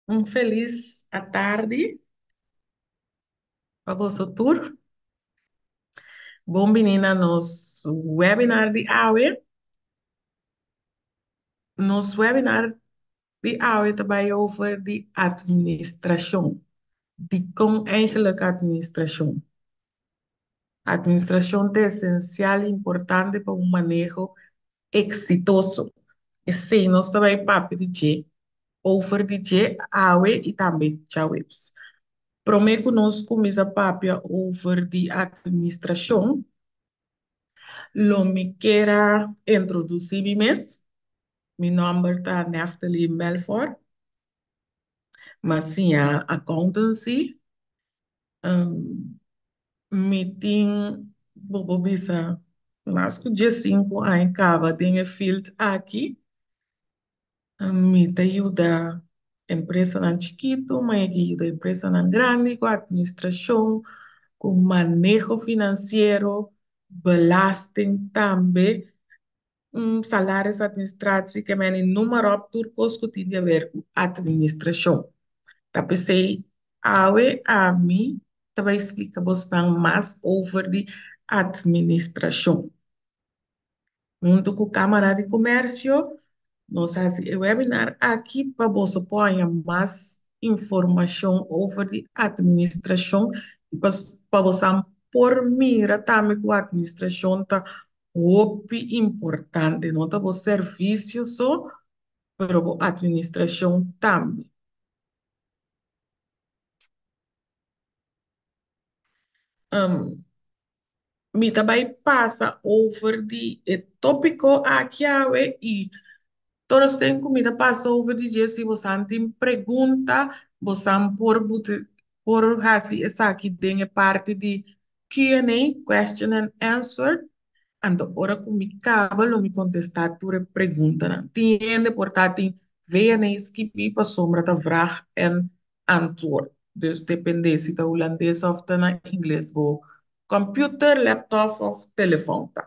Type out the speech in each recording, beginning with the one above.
Un felis atardi pa boso tur. Bon bini na nos webinar di awe. Nos webinar di awe ta bai over di administrashon. Dikon eigenlijk administrashon? Administrashon ta esensial i importante pa un maneho eksitoso. Esei nos ta bai papia di dje, over di dje awe i tambe djaweps. Promé ku nos kuminsá papia over di administrashon, lo mi kier a introdusí mi mes. Mi nòmber ta Neftali Melfor. Mi a siña accountancy. Mi tin, bo por bisa, mas ku diesinku aña kaba den e field aki. Mi ta yuda empresanan chikitu, mi a yuda empresanan grandi ku administrashon, ku maneho finansiero, belasting tambe, salarisadministratie, ke meni noem maar op, tur kos ku tin di haber ku administrashon. Ta p'esei awe ami ta bai splika bosnan mas over di administrashon. Huntu ku Kámara di Komèrsio nos hasi e webinar aki pa boso por haña mas informashon over di administrashon i pa bosan por mira tambe ku administrashon ta hopi importante. No ta bo servisio so, pero bo administrashon tambe. Mi ta bai pasa over di e tópiko aki awe i tur esnan ku mi ta pasa over di dje si bosan tin pregunta bosan por por hasi esaki den e parti di Q and A, question and answer, anto ora ku mi kaba lo mi kontestá tur e preguntanan. Tin hende por ta tin VNA skibí pasobra ta vraag en antwoord. Dus depende si ta hulandes of ta na ingles bo computer, laptop of telefon ta.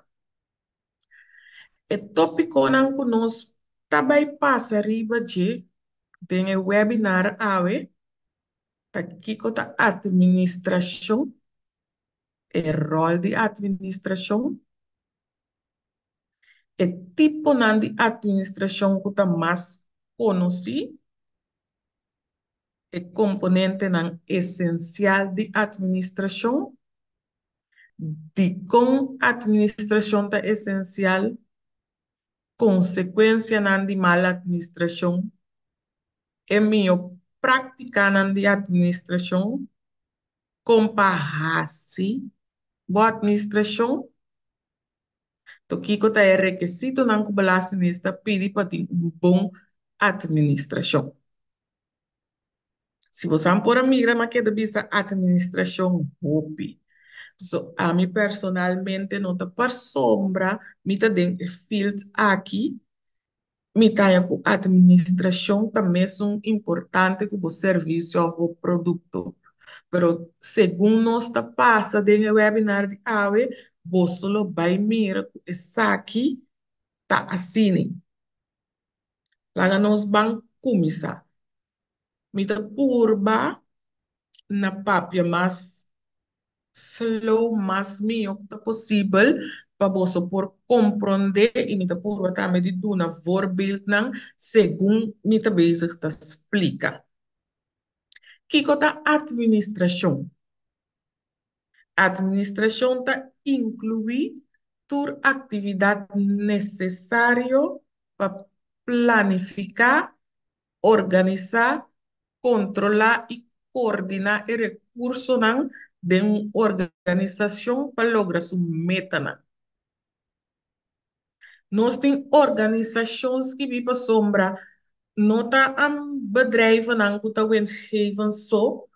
E topiconan cu nos ta bay pasa riba dje den e webinar awe ta kico ta administracion, e rol di administracion, e tiponan di administracion cu ta mas conoci, e komponentenan esensial di atministrashon, dikon atministrashon ta esensial, konsekuensianan di mal atministrashon, e mihó práktikanan di atministrashon, kon pa hasi bo atministrashon, To kiko ta e rekesitonan ku Belastingdienst ta pidi pa tin un bon atministrashon? Si bosan por a mira mi a keda bisa atministrashon hopi. So ami personalmente no ta pasobra mi ta den e field aki, mi ta haña ku atministrashon ta mesun importante ku bo servisio òf bo produkto. Pero segun nos ta pasa den e webinar di awe, boso lo bai mira ku esaki ta asina. Laga nos ban kuminsá. Mi ta purba na papia mas slow, mas mihó ku ta posibel pa boso por komprondé i mi ta purba tambe di duna voorbeeldnan segun mi ta bezig ta splika. Kiko ta atministrashon? Atministrashon ta inkluí tur aktividat nesesario pa planifiká, organisá, kontrolá i koordiná e rekursonan den un organisashon pa logra su metanan. Nos tin organisashon skibí pasobra no ta bedrijvennan ku ta winstgevend so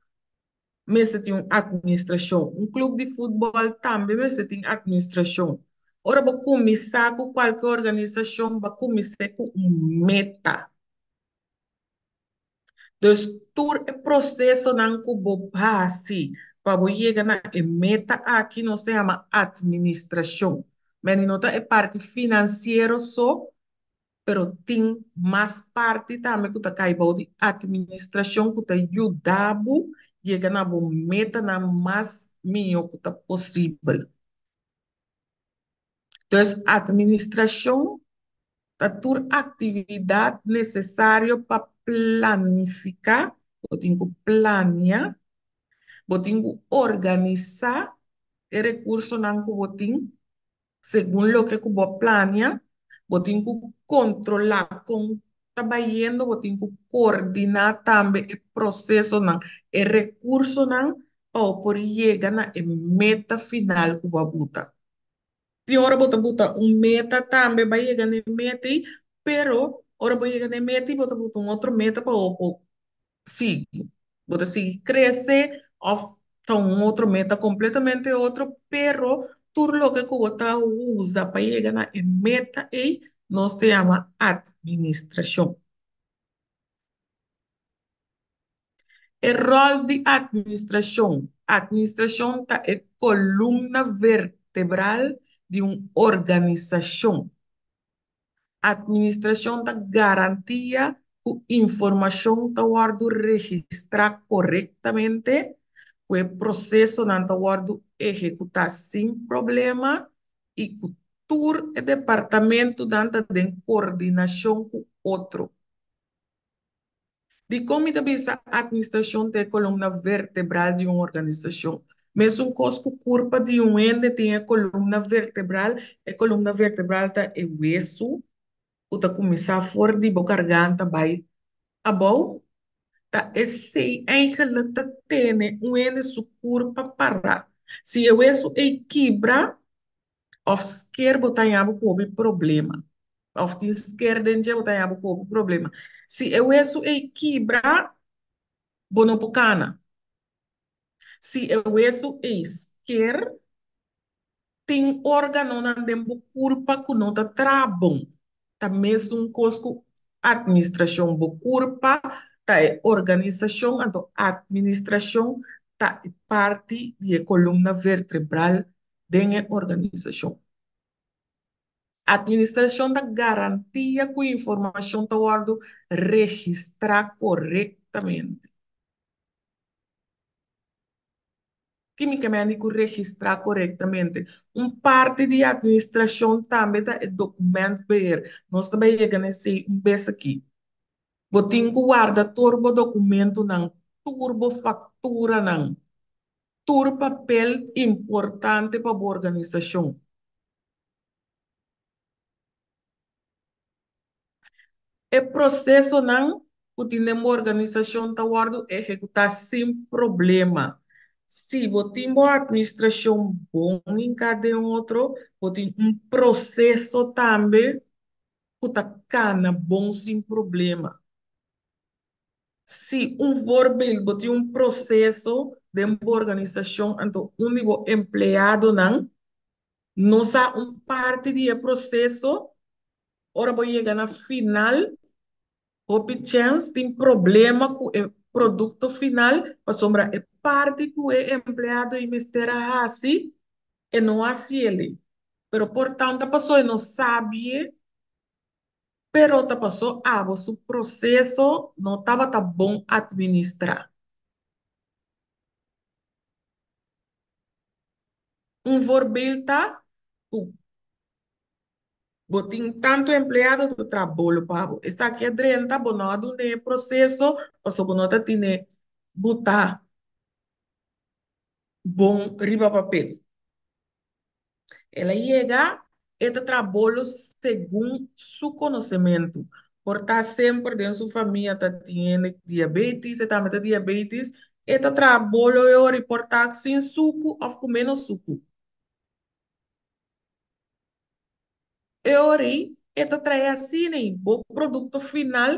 mester tin un administrashon. Un klub di futbòl tambe mester tin administrashon. Ora bo kuminsá ku kualke organisashon, bo a kumins'é ku un meta. Dus tur e prosesonan ku bo hasi pa bo yega na e meta aki nos ta yama administrashon. Meni no ta e parti finansiero so, Pero tin mas parti tambe ku ta kai bou di atministrashon ku ta yuda bo yega na bo metanan mas mihó ku ta posibel. Dus atministrashon ta tur aktividat nesesario pa planifiká, bo tin ku plania, bo tin ku organisá e rekursonan ku bo tin Segun loke ku bo a plania, bo tin ku kontrolá kon ta bayendo, bo tin ku koordiná tambe e prosesonan, e rekursonan pa bo por yega na e meta final ku bo a buta. Tin ora bo ta buta un meta tambe bai yega na e meta ei, pero ora bo yega na e meta ei bo ta buta un otro meta pa bo por sigui. Bo ta sigui crece of ta un otro meta completamente otro, pero tur loke cu bo ta usa pa yega na e meta ey, nos ta yama administracion. E rol di administracion. Administracion ta e columna vertebral di un organisacion. Administracion ta garantia cu informacion ta wordo registra corectamente, cu e procesonan ta wordo ehecuta sin problema y cu tur e departamentonan ta den coordinacion cu otro. Dikon mi ta bisa atministrashon ta e kolumna vertebral di un organisashon? Mesun kos ku kurpa di un hende tin e kolumna vertebral, e kolumna vertebral ta e wesu ku ta kuminsá for di bo garganta bai abou. Ta esei eigenlik ta tene un hende su kurpa pará. Si e wesu ei kibra, Of sker bo ta haña bo ku hopi problema. Of tin sker den dje bo ta haña bo ku hopi problema. Si e wesu ei kibra, bo no por kana. Si e wesu ei sker, tin organonan den bo kurpa ku no ta traha bon. Ta mesun kos ku atministrashon. Bo kurpa ta e organisashon, anto atministrashon ta e parti di e kolumna vertebral den e organisashon. Atministrashon ta garantia ku informashon ta wòrdu registrá korektamente. Kímikamente ku registrá korektamente. Un parti di atministrashon tambe ta e dokumentbeheer. Nos ta bai yega na esei un bes aki. Bo tin ku warda tur bo dokumentunan, tur bo fakturanan, tur papel importante pa bo organisashon. E prosesonan ku tin den bo organisashon ta wòrdu ehekutá sin problema. Si bo tin bo atministrashon bon hinká den otro, bo tin un proseso tambe ku ta kana bon sin problema. Si un voorbeeld bo tin un proseso den bo organisashon anto un di bo empleadonan no sa un parti di e proseso, ora bo yega na final hopi chèns tin problema ku e produkto final pasobra e parti ku e empleado ei mester a hasi e no hasi elei. Pero por tanto paso e no sabie. Pero ta pasó abo su proceso no tabata bon administrá. Un voorbeeld ta cu bo tin tanto empleado ta traha bolo pa bo. Esaki a drenta, bo no a duna e proceso pasobra bo no ta tine botá bon riba papel. El a yega, e ta traha bolo segun su konosementu. Por ta semper den su famia ta tin hende ku diabetis, e tambe ta diabetis, e ta traha bolo e ora i por ta sin suku òf ku ménos suku. E ora ei e ta trae asina ei bo produkto final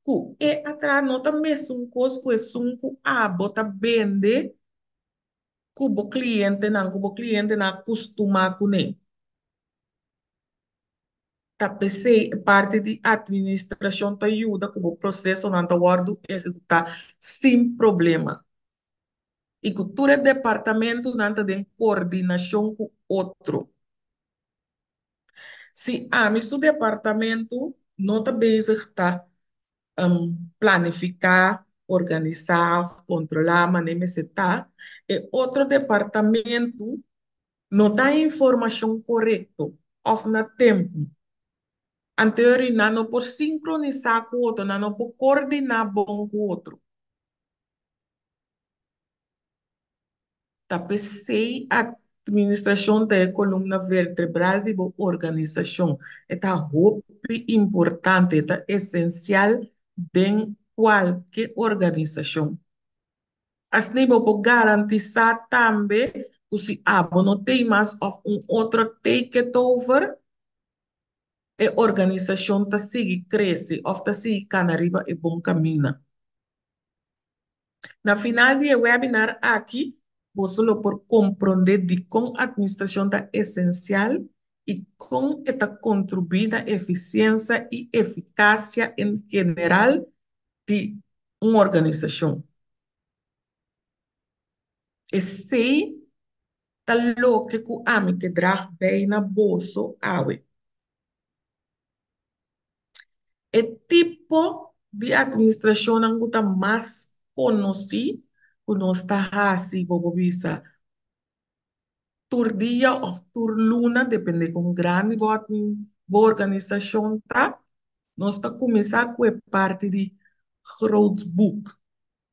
ku e a traha no ta mesun kos ku esun ku abo ta bende ku bo klientenan, ku bo klientenan a kustumá kuné. Ta p'esei e parti di atministrashon ta yuda ku bo prosesonan ta wòrdu ehekutá sin problema i ku tur e departamentunan ta den kordinashon ku otro. Si ami su departamentu. no ta bezig ta planifiká, organisá òf kontrolá manera mester ta, e otro departamentu no ta informashon korekto òf na tempu. Anto nan no por sinkronisá ku otro, nan no por koordiná bon ku otro. Ta p'esei atministrashon ta e kolumna vertebral di bo organisashon. E ta hopi importante, e ta esensial den kualke organisashon. Asina bo por garantisá tambe ku si abo no t'ei mas òf un otro take it over, e organisashon ta sigui krese òf ta sigui kana riba e bon kaminda. Na final di e webinar aki, boso lo por komprondé dikon atministrashon ta esensial i kon e ta kontribuí na efisiensia i efikasia en general di un organisashon. Esei ta loke ku ami ke drag bei na boso awe. E tipo di atministrashonnan ku ta mas konosí ku nos ta hasi, bo por bisa, tur dia òf tur luna, depende kon grandi bo bo organisashon ta, nos ta kuminsá ku e parti di grootboek.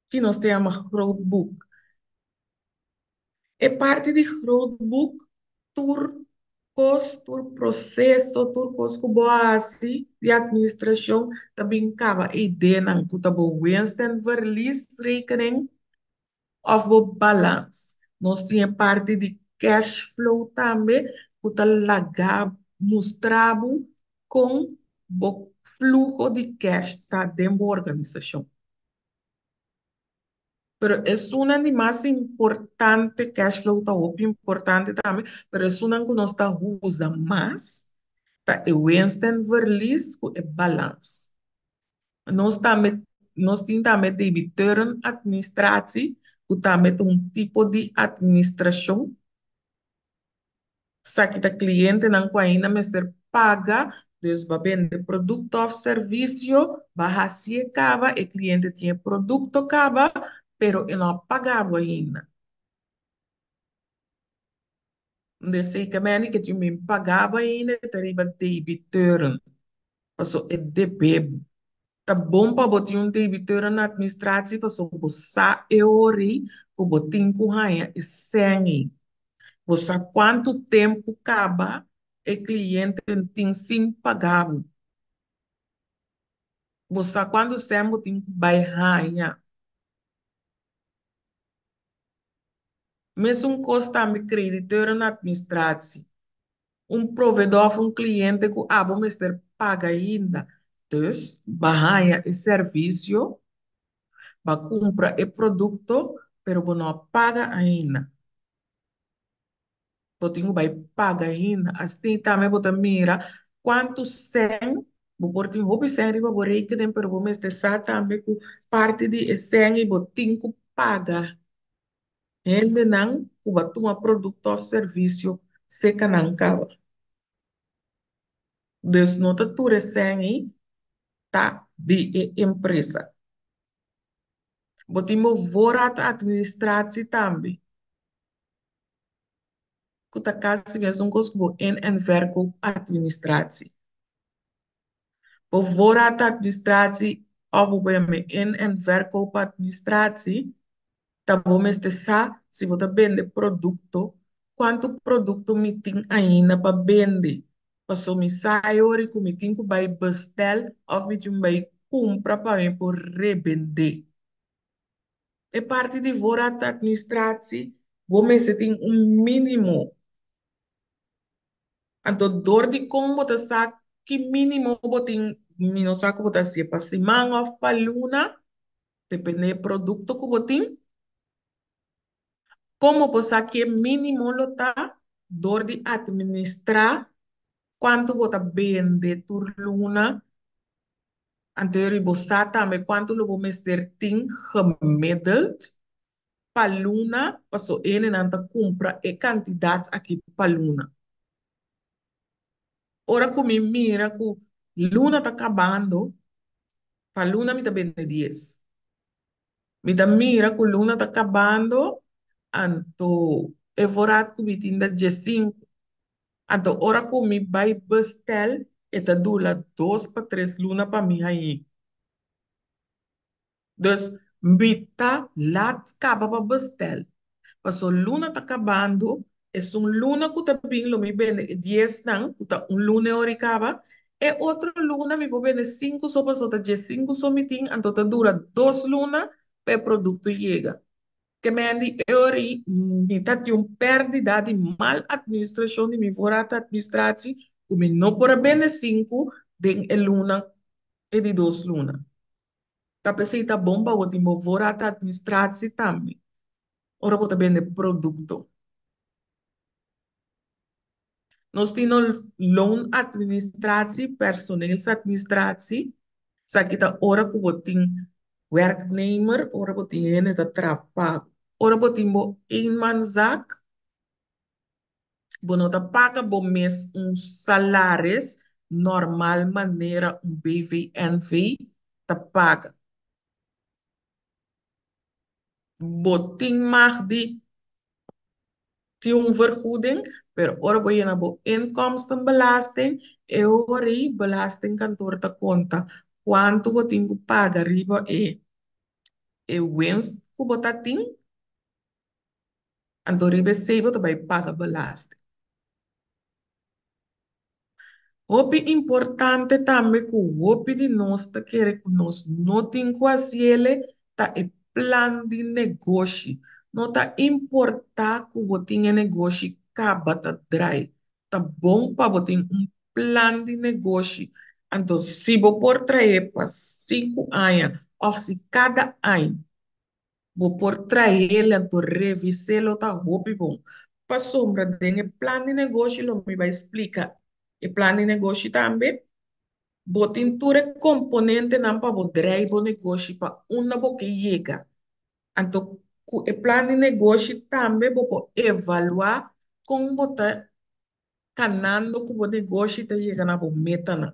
Ki nos ta yama grootboek? E parti di grootboek, tur kos, tur proseso, tur kos ku bo hasi di atministrashon ta bin kaba eidenan ku ta bo winst en verliesrekening òf bo balans. Nos tin e parti di cash flow tambe ku ta laga mustra bo kon bo fluho di cash ta den bo organisashon. Pero esunnan di mas importante, cash flow ta hopi importante tambe, pero esunnan ku nos ta usa mas ta e winst en verlies ku e balans. Nos tambe, nos tin tambe debiteurenadministratie, ku tambe ta un tipo di administrashon. Esaki ta klientenan ku ainda mester paga, dus bo a bende produkto òf servisio, bo a hasié kaba, e kliente tin e produkto kaba, pero e no a paga bo ainda. Dus zekermente ke tin bin paga bo ainda e ta riba debiteuren, paso e debe bo. Ta bon pa bo tin un debiteurenadministratie pasobra bo sa e ora ku bo tin ku haña e sèn ei. Bo sa kuantu tempu kaba e kliente tin sin paga bo. Bo sa kuantu sèn bo tin ku bai haña. Mesun kos tambe krediteurenadministratie. Un proveedor òf un kliente ku abo mester paga ainda. Dus, bo a haña e servisio, bo a kumpra e produkto, pero bo no a paga ainda. Bo tin ku bai paga ainda. Asina tambe bo ta mira kuantu sèn, bo por tin hopi sèn riba bo rekening, pero bo mester sa tambe ku parti di e sèn ei bo tin ku paga hendenan ku bo a tuma produkto òf servisio seka nan kaba. Dus no ta tur e sèn ei ta di e empresa. Bo tin bo voorraadadministratie tambe, ku ta kasi mesun kos ku bo in- en verkoopadministratie. Bo voorraadadministratie òf bo por yama in- en verkoopadministratie ta bo mester sa si bo ta bende produkto, kuantu produkto mi tin ainda pa bende. Pasobra mi sa e ora ku mi tin ku bai bestel òf mi tin bai kumpra pa mi por rebendé. E parti di voorraadadministratie bo mester tin un mínimo. Anto dor di kon bo ta sa ki mínimo bo tin, mi no sa ku bo ta hasié pa siman òf pa luna, depende e produkto ku bo tin. Kon bo por sa ki e mínimo lo ta? Dor di atministrá kuantu bo ta bende tur luna. Anto bo sa tambe kuantu lo bo mester tin gemiddeld pa luna, paso hendenan ta kumpra e kantidat aki pa luna. Ora ku mi mira ku Luna ta kabando, pa luna mi ta bende dies. Mi ta mira ku luna ta kabando, anto e voorraad ku mi tin ta diesinku. Anto ora ku mi bai bestel e ta dura dos pa tres luna pa mi hañ'é. Dus mi ta laat kaba pa bestel. Paso luna ta kabando, esun luna ku ta bin lo mi bende e diesnan, ku ta un luna e ora i kaba, e otro luna mi por bende sinku so paso ta diesinku so mi tin, anto ta dura dos luna pa e produkto yega. Ke men di e ora ei mi ta tin un pèrdida di mal administrashon di mi voorraad administratie ku mi no por a bende sinku den e luna e di dos luna. Ta p'esei ta bon pa bo tin bo voorraad administratie tambe ora bo ta bende produkto. Nos tin nos loonadministratie, personeelsadministratie. Esaki ta ora ku bo tin werknemer, ora bo tin hende ta traha pa bo. Ora bo tin bo eenmanszaak, bo no ta paga bo mes un salaris normal manera un BVNV ta paga. Bo tin mag di tin un vergoeding, pero ora bo yena bo inkomstenbelasting, e ora ei belastingkantoor ta konta kuantu bo tin ku paga riba e e winst ku bo ta tin, anto riba esei bo ta bai paga belasting. Hopi importante tambe ku hopi di nos ta kere ku nos no tin ku hasiele ta e plan di negoshi. No ta importá ku bo tin e negoshi kaba ta drai. Ta bon pa bo tin un plan di negoshi. Anto si bo por trae pa sinku aña òf si kada aña Bo por trael anto revis'é lo ta hopi bon. Pasobra den e plan di negoshi lo mi bai splika e plan di negoshi tambe. Bo tin tur e komponentenan pa bo drei bo negoshi pa unda bo ke yega. Anto ku e plan di negoshi tambe bo por evaluá kon bo ta kanando ku bo negoshi ta yega na bo metanan.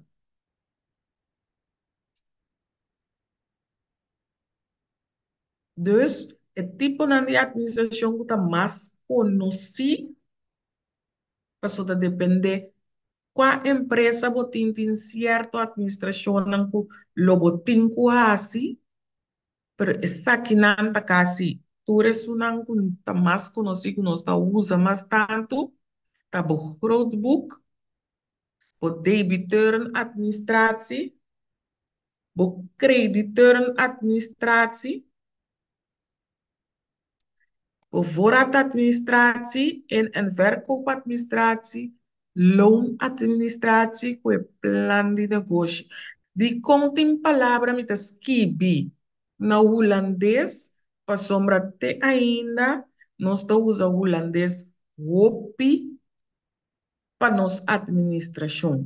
Dus, e tiponan di administracion cu ta mas conoci, pasobra ta depende cua empresa bo tin, tin cierto administracionnan cu lo bo tin cu haci, pero esakinan ta casi tur esunnan cu ta mas conoci, cu nos ta usa mas tanto, ta bo grootboek, bo debiteurenadministratie, bo crediteurenadministratie, bo voorraadadministratie, in- en verkoopadministratie, loonadministratie ku e plan di negoshi. Dikon tin palabra mi ta skibi na hulandes? Pasobra te ainda nos ta usa hulandes hopi pa nos administrashon.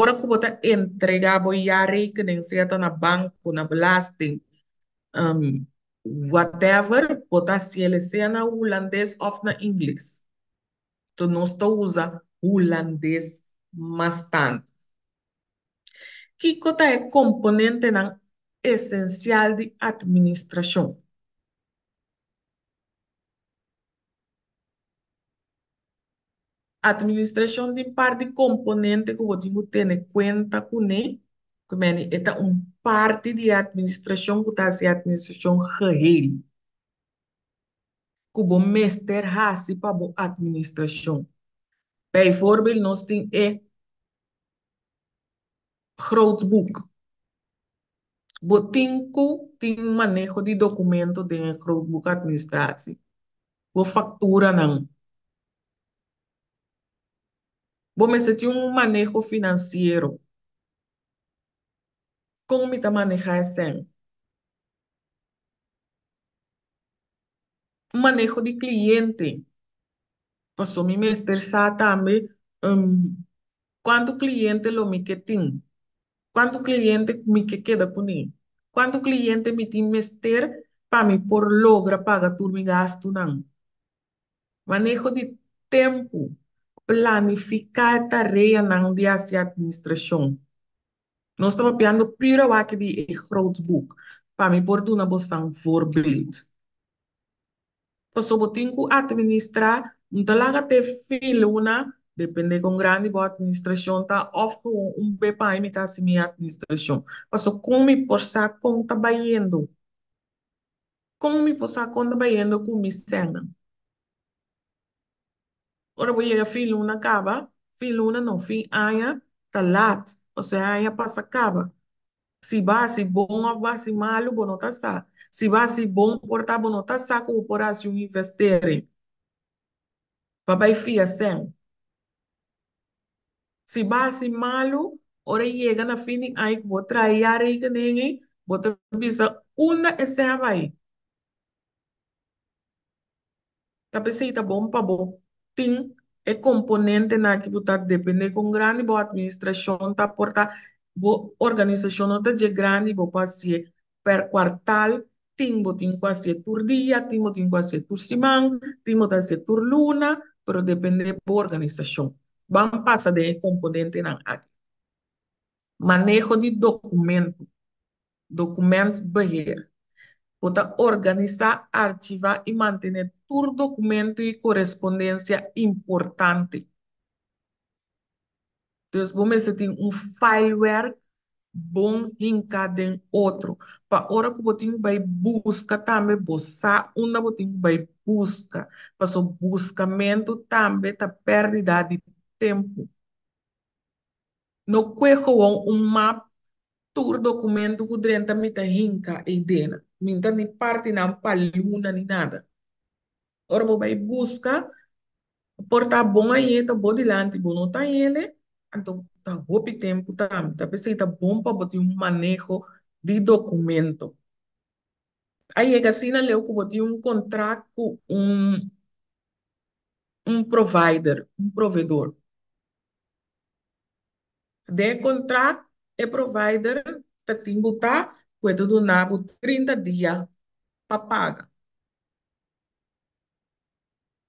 Ora ku bo ta entregá bo jaarrekening, sea ta na banko, na belasting, whatever, bo ta hasiel sea na hulandes òf na ingles. Enton nos ta usa hulandes mas tantu. Kiko ta e komponentenan esensial di atministrashon? Administracion tin par di componente cu bo tin cu tene cuenta cune, cu meni e ta un parti di e administracion cu ta haci e administracion geheel, cu bo mester haci pa bo administracion. Bijvoorbeeld nos tin e grootboek. Bo tin cu tin maneho di documento den e grootboek administratie. Bo facturanan. Bo mester tin un maneho financiero. Con mi ta maneha esei? Un maneho di cliente. Paso mi mester sa tambe cuanto cliente lo mi ke tin. Cuanto cliente mi ke keda cune. Cuanto cliente mi tin mester pa mi por logra paga tur mi gastunan. Maneho di tempu. Planifica e tareanan di haci administracion. Nos ta papiando puro aki di e grootboek. Pa mi por duna boso un voorbeeld. Paso bo tin ku administrá, no ta laga te fin luna, depende kon grandi bo administrashon ta, òf gewoon un be pa mi ta hasi mi administrashon. Paso kon mi por sa kon ta bayendo? Kon mi por sa kon ta bayendo ku mi sènnan? Ora bo yega fin luna kaba, fin luna no, fin aña ta lat, osea aña pasa kaba. Si bo a hasi bon òf bo a hasi malu bo no ta sa. Si bo a hasi bon por ta bo no ta sa ku bo por hasi un investering pa bai fia sèn. Si bo a hasi malu, ora yega na fin di aña ku bo traha ya rekening ei, bo ta bisa unda e sèn a bai. Ta p'esei ta bon pa bo tin e komponentenan aki ku ta dependé kon grandi bo administrashon ta. Por ta bo organisashon no ta dje grandi, bo por hasié per kuartal, tin bo tin ku hasié tur dia, tin bo tin ku hasié tur siman, tin bo ta hasié tur luna, pero dependé bo organisashon. Ban pasa den e komponentenan aki. Maneho di dokumento. Documentbeheer. Bo ta organisá, archivá i mantené tur dokumento i korespondensia importante. Dus bo mester tin un filewerk bon hinká den otro, pa ora ku bo tin ku bai buska tambe bo sa unda bo tin ku bai buska, pasobra buskamentu tambe ta pèrdida di tempu. No kue gewoon un map tur documento cu drenta mi ta hinca ey dena. Mi ta ni parti nan pa luna ni nada. Ora bo bay busca, por ta bon aye ta bo dilanti bo no ta hele, anto ta hopi tempo tambe. Ta pesey ta bon pa bo tin un maneho di documento. A yega asina leu cu bo tin un contract cu un provider, un proveedor. Den e kontrakt e provider ta tin bo ta ku e ta duna bo 30 dia pa paga.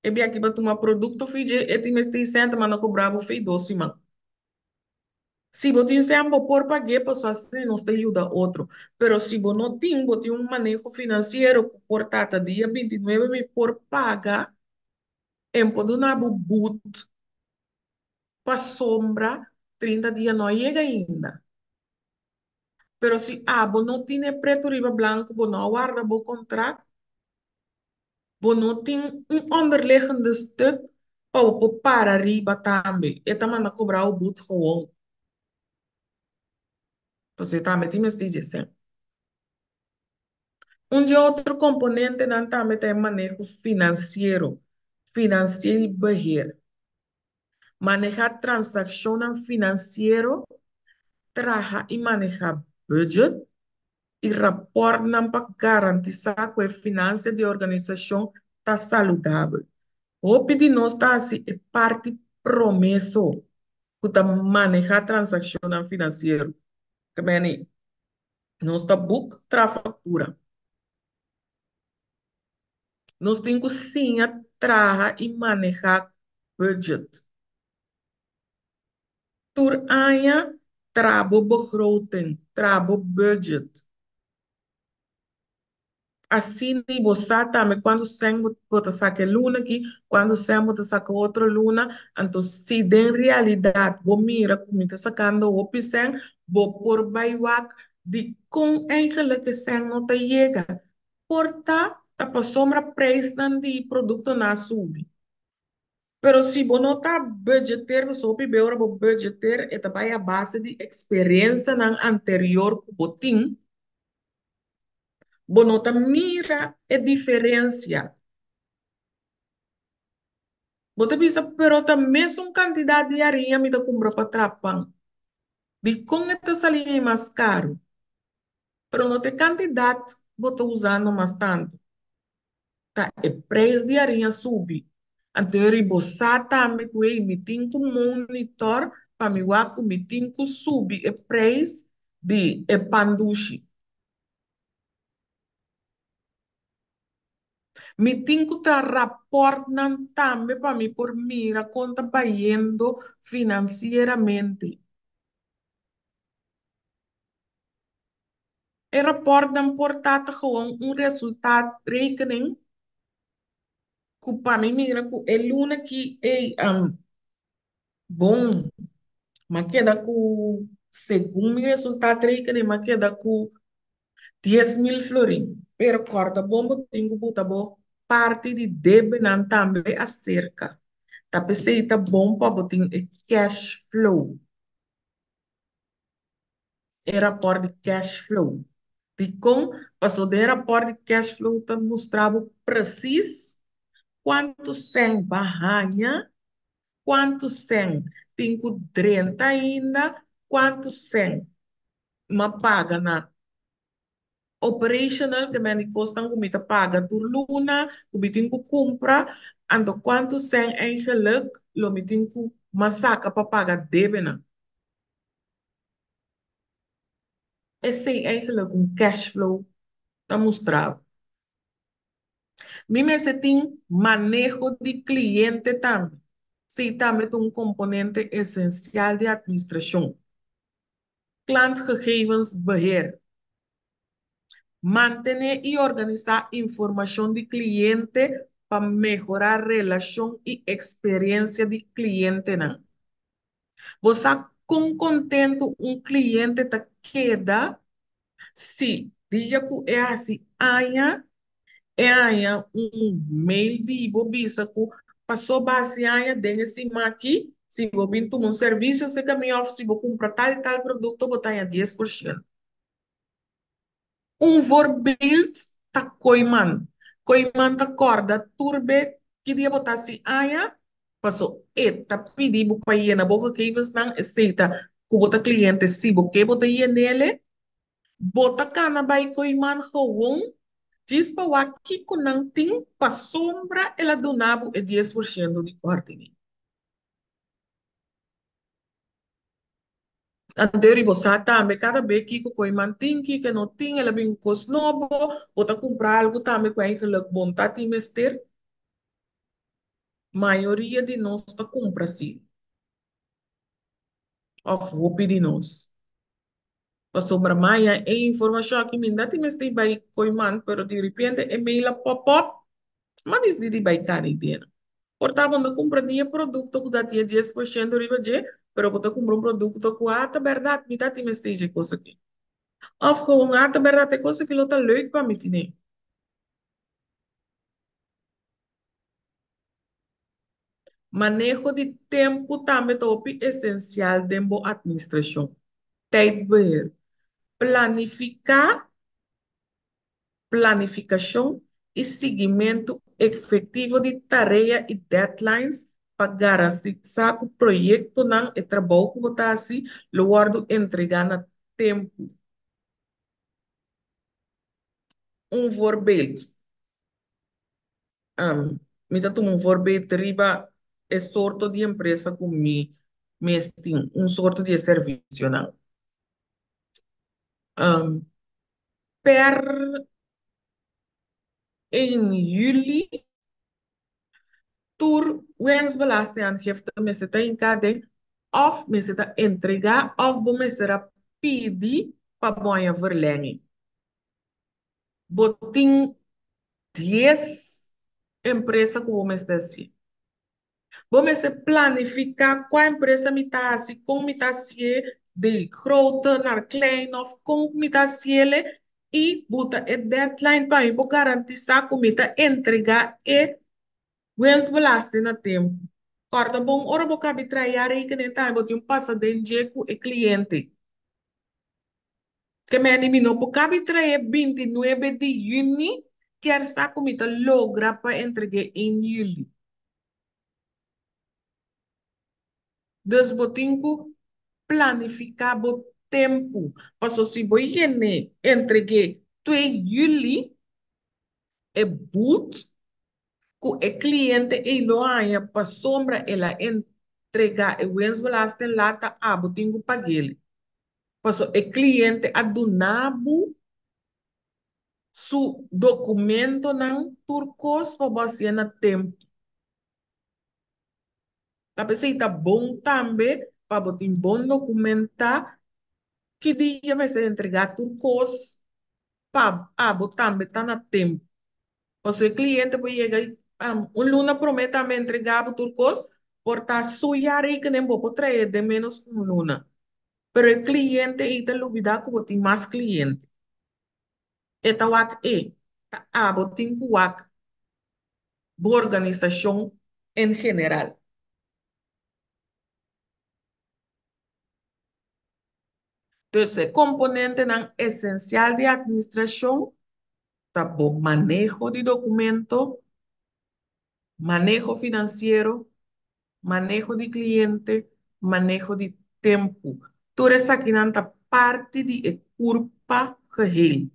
E bia ki bo tuma produkto fi dje e tin mester sènta manda kobra bo fi dos siman. Si bo tin sèn bo por pag'é pasobra asina nos ta yuda otro. Pero si bo no tin, bo tin un maneho finansiero ku por ta ta dia 29 mi por paga, e por duna bo but pasobra 30 dia no a yega ainda. Pero si abo no tin e pretu riba blanku, bo no a warda bo kontrakt, bo no tin un onderliggende stuk pa bo por para riba tambe. E ta manda kobra bo but gewoon. Pasobra e tambe tin mester dje esei. Un dje otro komponentenan tambe ta e maneho finansiero, financieel beheer. Manehá transakshonnan finansiero, traha i manehá budget i rapòrtnan pa garantisá ku e finansia di e organisashon ta saludabel. Hopi di nos ta hasi e parti promé so, ku ta manehá transakshonnan finansiero. Ta bini, nos ta buk traha faktura. Nos tin ku siña traha i manehá budget. Tur aña traha bo begroting, traha bo budget. Asina bo sa tambe kuantu sèn bo ta saka e luna aki, kuantu sèn bo ta saka otro luna. Anto si den realidat bo mira ku mi ta sakando hopi sèn, bo por bai wak dikon eigenlik e sèn no ta yega. Por ta ta pasobra prijsnan di produktonan a subi. Pero si bo no ta budgeteer, pasobra hopi bes ora bo budgeteer e ta bai a base di eksperensianan anterior ku bo tin, bo no ta mira e diferensia. Bo ta bisa, pero ta mesun kantidat di hariña mi ta kumpra pa traha pan. Dikon e ta sali mi mas karu? Pero no ta e kantidat bo ta usando mas tantu. Ta e prijs di hariña subi. Anto e riba bo sa tambe ku ey mi tin ku monitor pa mi wak ku mi tin ku subi e prijs di e pan dushi. Mi tin ku traha raportnan tambe pa mi por mira kon ta bayendo finansieramente. E rapòrtnan por ta ta gewoon un resultaatrekening ku pa mi mira ku e luna ki ey bon m'a keda ku segun mi resultaatrekening m'a keda ku 10,000 florin. Pero kòrda bon bo tin ku buta bo parti di debenan tambe aserka. Ta p'esei ta bon pa bo tin e cash flow. E rapòrt di cash flow. Dikon? Pasobra den e rapòrt di cash flow ta mustra bo presis kuantu sèn bo a haña, kuantu sèn tin ku drenta ainda, kuantu sèn m'a paga na operational, ke men di kosnan ku mi ta paga tur luna, ku mi tin ku kumpra, anto kuantu sèn eigenlijk lo mi tin ku m'a saka pa paga debenan. Esei eigenlijk un cash flow ta mustra bo. Mi mester tin maneho di cliente tambe. Esei tambe ta un componente esencial di administracion. Klantgegevensbeheer. Mantené i organisá informashon di kliente pa mehorá relashon i eksperensia di klientenan. Bo sa kon kontentu un kliente ta keda si dia ku e hasi aña, e haña un mail di bo bisa ku pasó bo hasi aña den e siman aki, si bo bin tuma un servisio serka mi òf si bo kumpra tal i tal produkto bo ta haña 10%. Un voorbeeld ta Kooiman. Kooiman ta kòrda tur be ki dia bo ta hasi aña, paso e ta pidi bo pa yena bo gegevensnan, esei ta ku bo ta kliente, si bo ke bo ta yen'ele. Bo ta kana bai Kooiman gewoon djis pa wak kiko nan tin pasobra el a duna bo e 10% di kòrting ei. Anto riba sa tambe kada be kiko ku e man tin, kiko e no tin, el a bin ku kos nobo, bo ta kumpra algu tambe ku eigenlijk bon ta tin mester. Mayoria di nos ta kumpra si, òf hopi di nos. Pasobra maya e informashon aki mi no tin mester bai koe man, pero di repente e mail a pop up, m'a disidi bai kari dena. Por ta bo no kumpra ni e produkto ku ta tin e 10% riba dje, pero bo ta kumpra un produkto ku a ta bèrdat mi ta tin mester dje kos aki. Òf gewoon a ta bèrdat e kos aki lo ta leuk pa mi tine. Maneho di tempu tambe ta hopi esensial den bo atministrashon. Tijdbeheer. Planifiká, planifikashon i siguimentu efektivo di tarea i deadlines pa garantisá ku proyektonan, e trabou ku bo ta hasi, lo wòrdu entregá na tempu. Un voorbeeld. Mi ta tuma un voorbeeld riba e sorto di empresa ku mi mes tin, un sorto di e servisionan. Per 1 juli tur winstbelastingaangifte mester ta hinká den òf mester ta entregá òf bo mester a pidi pa bo haña verlenging. Bo tin 10 empresa ku bo mester hasi. Bo mester planifiká kua empresa mi ta hasi, kon mi ta hasié, di grote naar klein òf kon mi ta hasiele i buta e deadline pa mi por garantisá ku mi ta entregá e winstbelasting na tempu. Kòrda bon ora bo kabi traha ya rekening tambe bo tin un pasa den dje ku e kliente. Ke mende mi no por kabi trae 29 di juni, kier sa ku mi ta logra pa entreg'é 1 juli. Dus bo tin ku planifiká bo tempu, paso si bo yen'é entreg'é 2 juli, e but ku e kliente ei lo haña pasobra el a entregá e winstbelasting laat ta abo tin ku pag'el. Paso e kliente a duna bo su dokumentonan tur kos pa bo hasié na tempu. Ta p'esei ta bon tambe pa bo tin bon dokumentá ki dia mester entregá tur kos. Pa abo tambe ta na tempu. Pasobra e kliente por yega i un luna promé tambe entregá bo tur kos, por ta su jaarrekening bo por trae den ménos ku un luna. Pero e kliente ei ta lubidá ku bo tin mas kliente. E ta wak e, ta abo tin ku wak bo organisashon en general. Dus e komponentenan esensial di atministrashon ta bo maneho di dokumento, maneho finansiero, maneho di kliente, maneho di tempu. Tur esakinan ta parti di e kurpa geheel,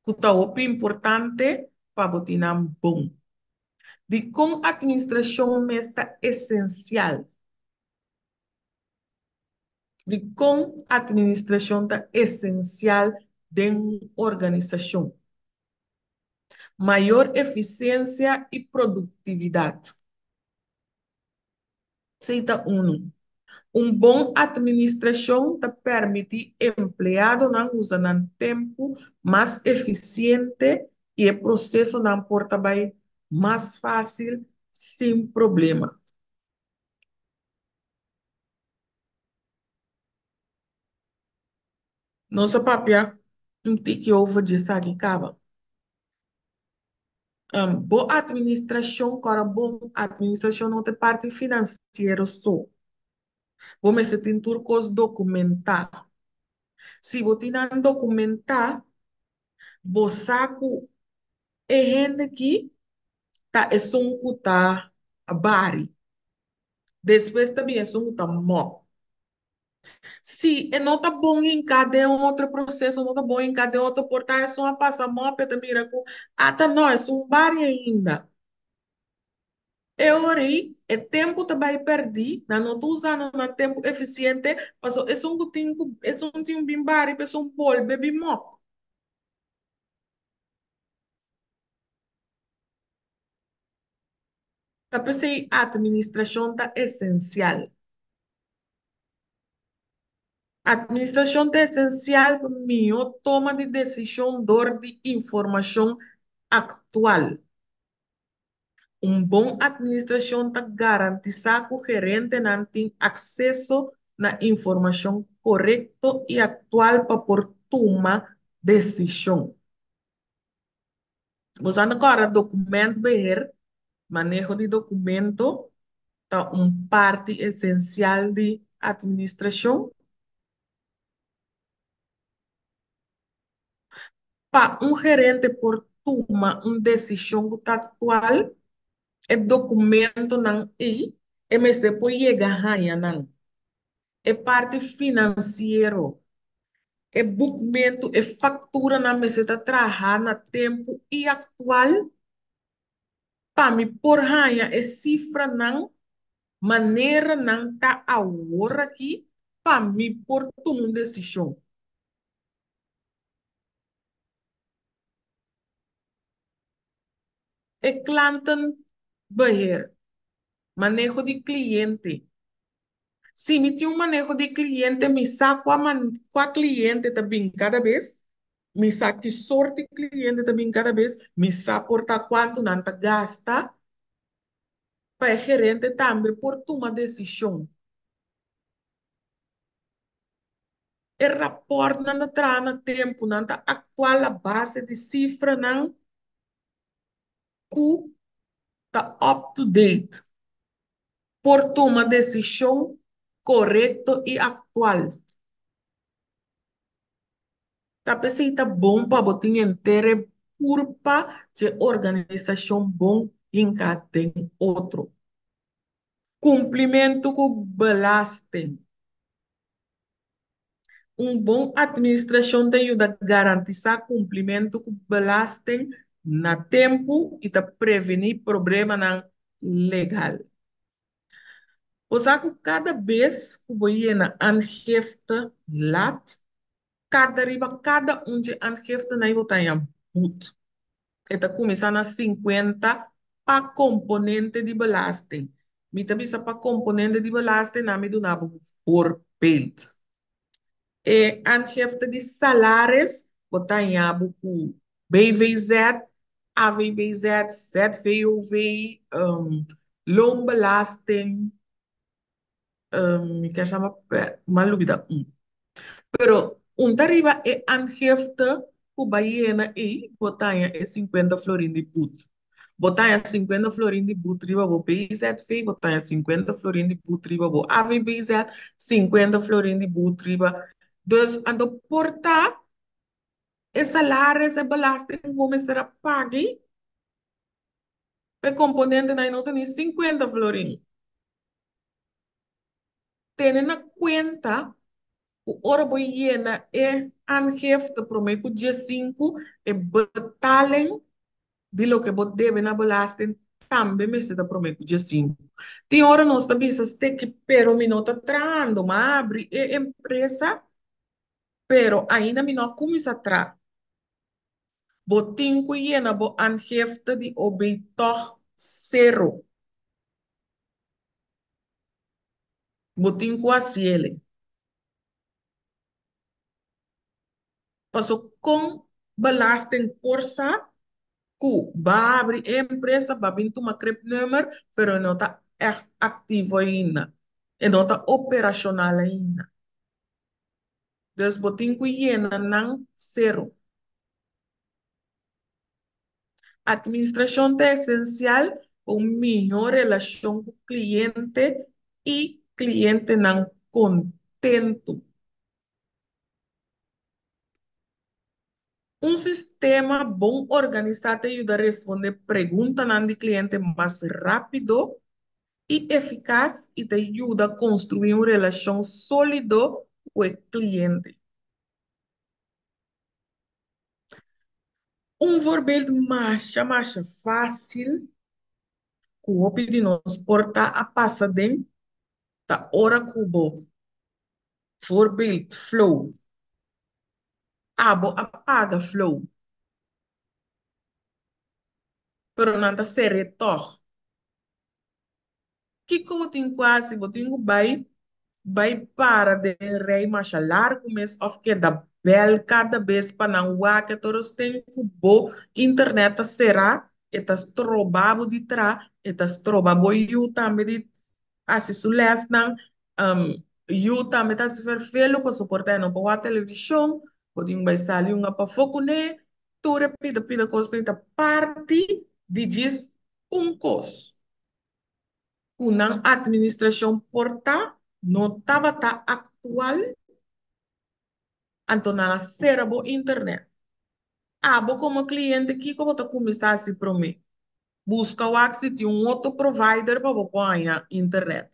ku ta hopi importante pa bo tin nan bon. Dikon atministrashon mes ta esensial? Dikon atministrashon ta esensial den un organisashon? Mayor efisiensia i produktividat. Esei ta unu. Un bon atministrashon ta permití empleadonan usa nan tempu mas efisiente i e prosesonan por ta bai mas fásil sin problema. Nos a papia un tiki over di esaki kaba. Bo administrashon, kòrda bon, administrashon no ta e parti finansiero so. Bo mester tin tur kos dokumentá. Si bo tin nan dokumentá, bo sa ku e hende ki ta esun ku ta bari. Despues ta bin esun ku ta mòp. Si e no ta bon hinká den un otro proseso, no ta bon hinká den otro por ta esun a pasa mòp, e ta mira ku ata no, esun bari ainda. E ora ei, e tempu ta bai pèrdí, nan no ta usando nan tempu efisiente, pasobra esun ku tin ku esun tin bin bari pa esun bolbe bin mòp. Ta p'esei atministrashon ta esensial. Atministrashon ta esensial pa mihó toma di desishon dor di informashon aktual. Un bon atministrashon ta garantisá ku gerentenan tin akseso na informashon korekto i aktual pa por tuma desishon. Bo sa kòrda dokumentbeheer, maneho di dokumento, ta un parti esensial di atministrashon. Pa un gerente por tuma un desishon ku ta aktual, e dokumentonan ei e mester por yega haña nan. E parti finansiero, e bukmentu, e fakturanan mester ta traha na tempu i aktual pa mi por haña e sifranan manera nan ta awor aki pa mi por tuma un desishon. E klantenbeheer, maneho di kliente. Si mi tin un maneho di kliente, mi sa kua man kua kliente ta bin kada bes, mi sa ki sort di kliente ta bin kada bes, mi sa por ta kuantu nan ta gasta, pa e gerente tambe por tuma desishon. E rapòrtnan ta traha na tempu, nan ta aktual a base di sifranan ku ta up to date. Por tuma desishon korekto i aktual. Ta p'esei ta bon pa bo tin henter e kurpa dje organisashon bon hinká den otro. Kumplimentu ku belasting. Un bon atministrashon ta yuda garantisá kumplimentu ku belasting na tempu i ta prevení problemanan legal. Bo sa ku kada bes ku bo yena aangifte lat, kada riba kada un dje aangiftenan ei bo ta haña but. E ta kuminsá na sinkuenta pa komponente di belasting. Mi ta bisa pa komponente di belasting, nan mi duna bo un voorbeeld. E aangifte di salaris, bo ta haña bo ku BVZ, AVBZ, ZVOV, loonbelasting, mi kier sa m'a lubida un. Pero un ta riba e aangifte ku bai yena ei, bo ta haña e 50 florin di boet. Bo ta haña 50 florin di boet riba bo BZV, bo ta haña 50 florin di boet riba bo AVBZ, 50 florin di boet riba. Dus anto por ta e salaris, e belasting ku bo mester a paga ei, pa e komponentenan ei no ta ni 50 florin. Tene na kuenta ku ora bo yena e aangifte promé ku 15, e betaling di loke bo debe na belasting tambe mester ta promé ku 15. Tin ora nos ta bisa steki pero mi no ta trahando, m'a abri e empresa pero ainda mi no a kuminsá traha. Bo tin ku yena bo aangifte di OB tòg sero. Bo tin ku hasiele. Paso kon belasting por sa ku bo a habri e empresa, bo a bin tuma cribnummer, pero e no ta ègt aktivo ainda, e no ta operashonal ainda. Dus bo tin ku yena nan sero. Administrashon ta esensial pa un mihó relashon ku kliente i klientenan kontentu. Un sistema bon organisá ta yuda respondé preguntanan di kliente mas rápido i efikas i ta yuda konstruí un relashon sólido ku e kliente. Un voorbeeld masha masha fásil ku hopi di nos por ta a pasa den ta ora ku bo voorbeeld Flow, abo a paga Flow pero nan ta ser'é tòg. Kiko bo tin ku hasi? Bo tin ku bai bai para den rei masha largu mes òf keda bèl kada bes pa nan wak e tur esten ku bo internet ta será, e ta stroba bo di tra, e ta stroba bo yu tambe di hasi su lèsnan, yu tambe ta hasi ferfelu pasobra por ta e no por wak televishon, bo tin ku bai sali un pafó kuné, tur e pida pida kos ta parti di djis un kos. Ku nan administrashon por ta no tabata aktual, anto nan a sera bo internet. Abo komo kliente kiko bo ta kuminsá hasi promé? Buska wak si tin un otro provider pa bo por haña internet.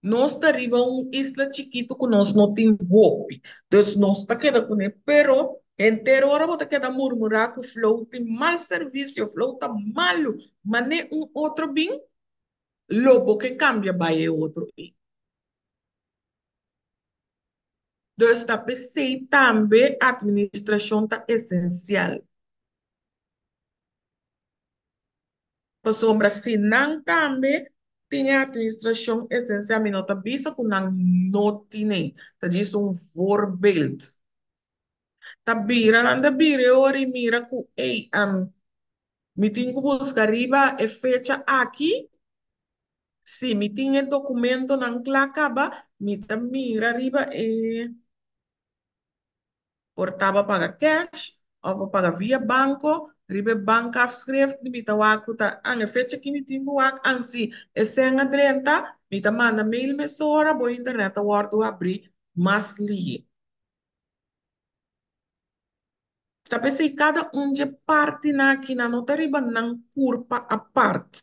Nos ta riba un isla chikitu ku nos no tin hopi, dus nos ta keda kuné, pero henter ora bo ta keda murmurá ku Flow tin mal servisio, Flow ta malu, man'é un otro bin, lo bo ke kambia bai e otro ei. Dus ta p'esei tambe atministrashon ta esensial. Pasobra si nan tambe tin e administracion esencial, mi no ta bisa cu nan no tine, ta djis un voorbeeld. Ta bira, nan ta bira e ora y mira cu, ey, mi tin cu busca riba e fecha aki, si mi tin e documentonan cla caba, mi ta mira riba e. Por ta bo paga cash of bo paga via banco, riba e bankafschrift di mi ta wak cu ta an e fecha ki mi tin cu wak an si e cen a drenta mi ta manda mail mesora bo internet ta wordo habri mas lihe. Ta pesey cada un dje partinan aki nan no ta riba nan curpa apart.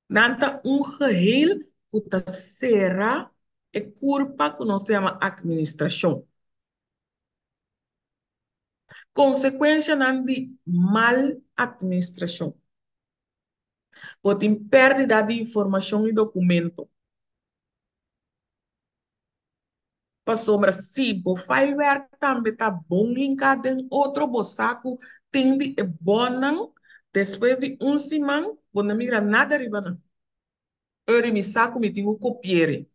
Nan ta un geheel ku ta sera e kurpa ku nos ta yama atministrashon. Konsekuenshanan di mal atministrashon. Bo tin pèrdida di informashon i dokumento. Pasobra si bo file-werk tambe ta bon hinká den otro, bo sa ku tin di e bonnan despues di un siman bo no mira nada riba nan. Ori mi sa ku mi tin ku kopi'e.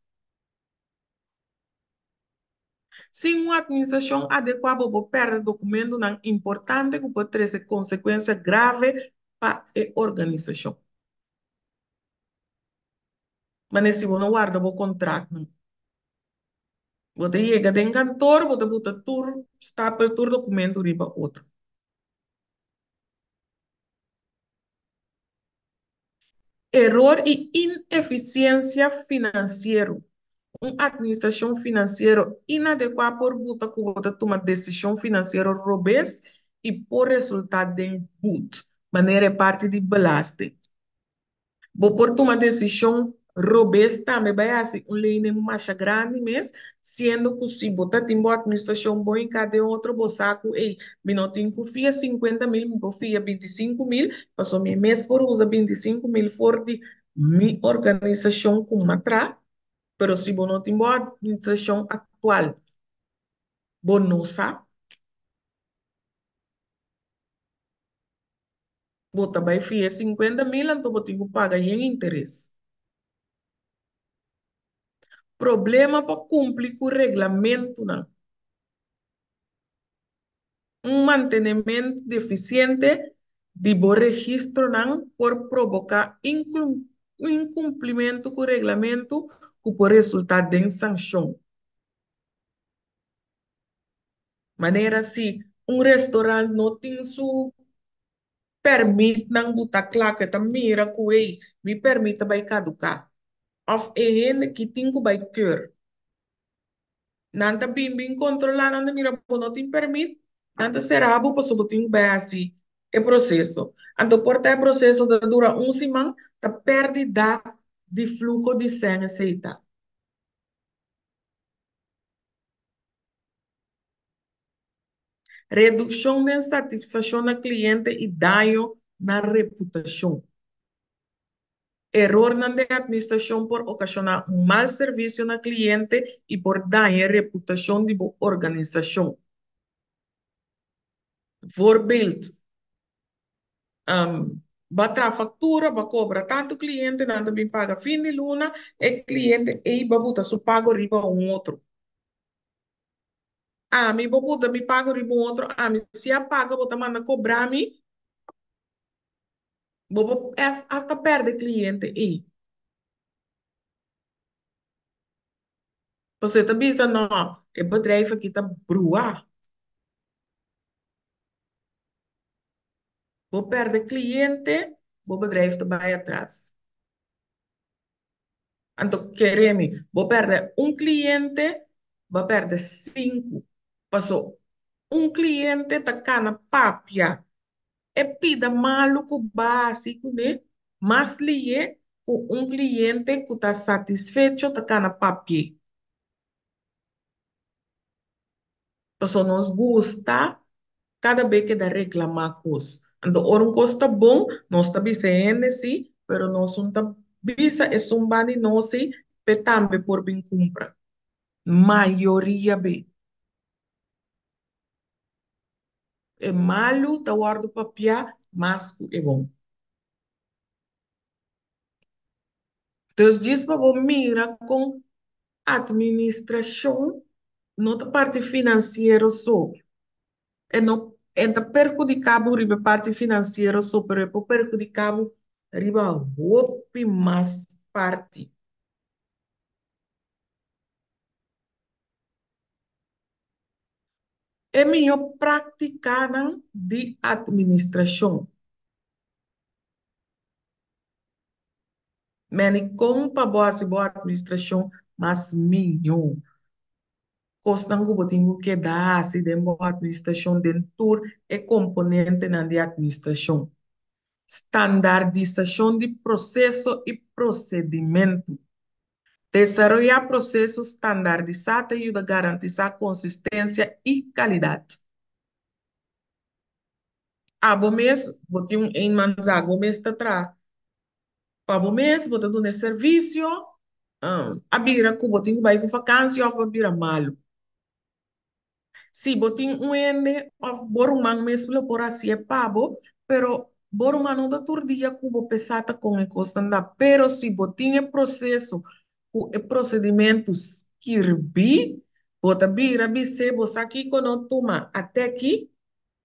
Sin un atministrashon adekuá bo por pèrdè dokumentonan importante ku por trese konsekuensia grave pa e organisashon. Manera si bo no warda bo kontraktnan. Bo ta yega den kantor, bo ta buta tur stapel tur dokumento riba otro. Eror i inefisiensia finansiero. Un atministrashon finansiero inadekuá por buta ku bo ta tuma desishon finansiero robes i por resultá den but, manera e parti di belasting. Bo por tuma desishon robes tambe bai hasi un lening masha grandi mes, siendo ku si bo ta tin bo atministrashon bon hinká den otro bo sa ku ey mi no tin ku fia 50.000 mi por fia 25.000 pasobra mi mes por usa 25.000 for di mi organisashon ku mi a traha, pero si bo no tin bo atministrashon aktual bo no sa. Bo ta bai fia 50.000 anto bo tin ku paga yen interes. Problema pa kumpli ku reglamentunan. Un mantenementu defisiente di bo registronan por proboká inkumplimentu ku reglamentu ku por resultá den sanshon. Manera si un restorant no tin su pèrmitnan bu ta kla ku e ta mira ku ey mi pèrmit ta bai kaduká òf e hende ki tin ku bai keur. Nan ta bin bin kontrolá nan ta mira bo no tin pèrmit nan ta sera bo pasobra bo tin ku bai hasi e proseso. Anto por ta e proseso ta dura un siman ta pèrdida di fluho di sèn esei ta. Redukshon den satisfakshon na kliente i daño na reputashon. Erornan den atministrashon por okashoná un mal servisio na kliente i por daña e reputashon di bo organisashon. Voorbeeld, Bo a traha faktura, bo a kobra tantu kliente, nan ta bin paga fin di luna, e kliente ei bo a buta su pago riba un otro. Ami bo buta mi pago riba un otro, ami si a paga bo ta manda kobra mi, bo por hasta perde kliente ei. Pasobra e ta bisa, no, e bedrijf aki ta brua. Bo perde kliente, bo bedrijf ta bai atras. Anto kere mi, bo perde un kliente, bo a perde sinku. Paso un kliente ta kana papia e pida malu ku bo a hasi kuné mas lihe ku un kliente ku ta satisfecho ta kana papia. Pasobra nos gusta kada be keda reklamá kos. Anto ora un kos ta bon, nos ta bisa e hende sí, pero nos un ta bisa esun banda di nos sí p'e tambe por bin kumpra. Mayoria be. E malu ta wòrdu papiá mas ku e bon. Dus djis pa bo mira kon atministrashon no ta parti finansiero so. E no e ta perhudiká bo riba e parti finansiero so, pero e por perhudiká bo riba hopi mas parti. E mihó práktikanan di atministrashon. Meni kon pa bo hasi bo atministrashon mas mihó. Kosnan ku bo tin ku keda hasi den bo atministrashon den tur e komponentenan di atministrashon. Standardisashon di proseso i prosedimentu. Desaroyá proseso standardisá ta yuda garantisá konsistensia i kalidat. Abo mes bo tin un eenmanszaak, bo mes ta traha pa bo mes, bo ta duna e servisio, a bira ku bo tin ku bai ku vakansi òf a bira malu. Si bo tin un hende òf bo ruman mes lo por hasié pa bo, pero bo ruman no ta tur dia ku bo p'esá ta kon e kos ta anda. Pero si bo tin e proseso ku e prosedimentu skirbí, bo Bo ta bira bis'é, Bo sa kiko no tuma ate aki?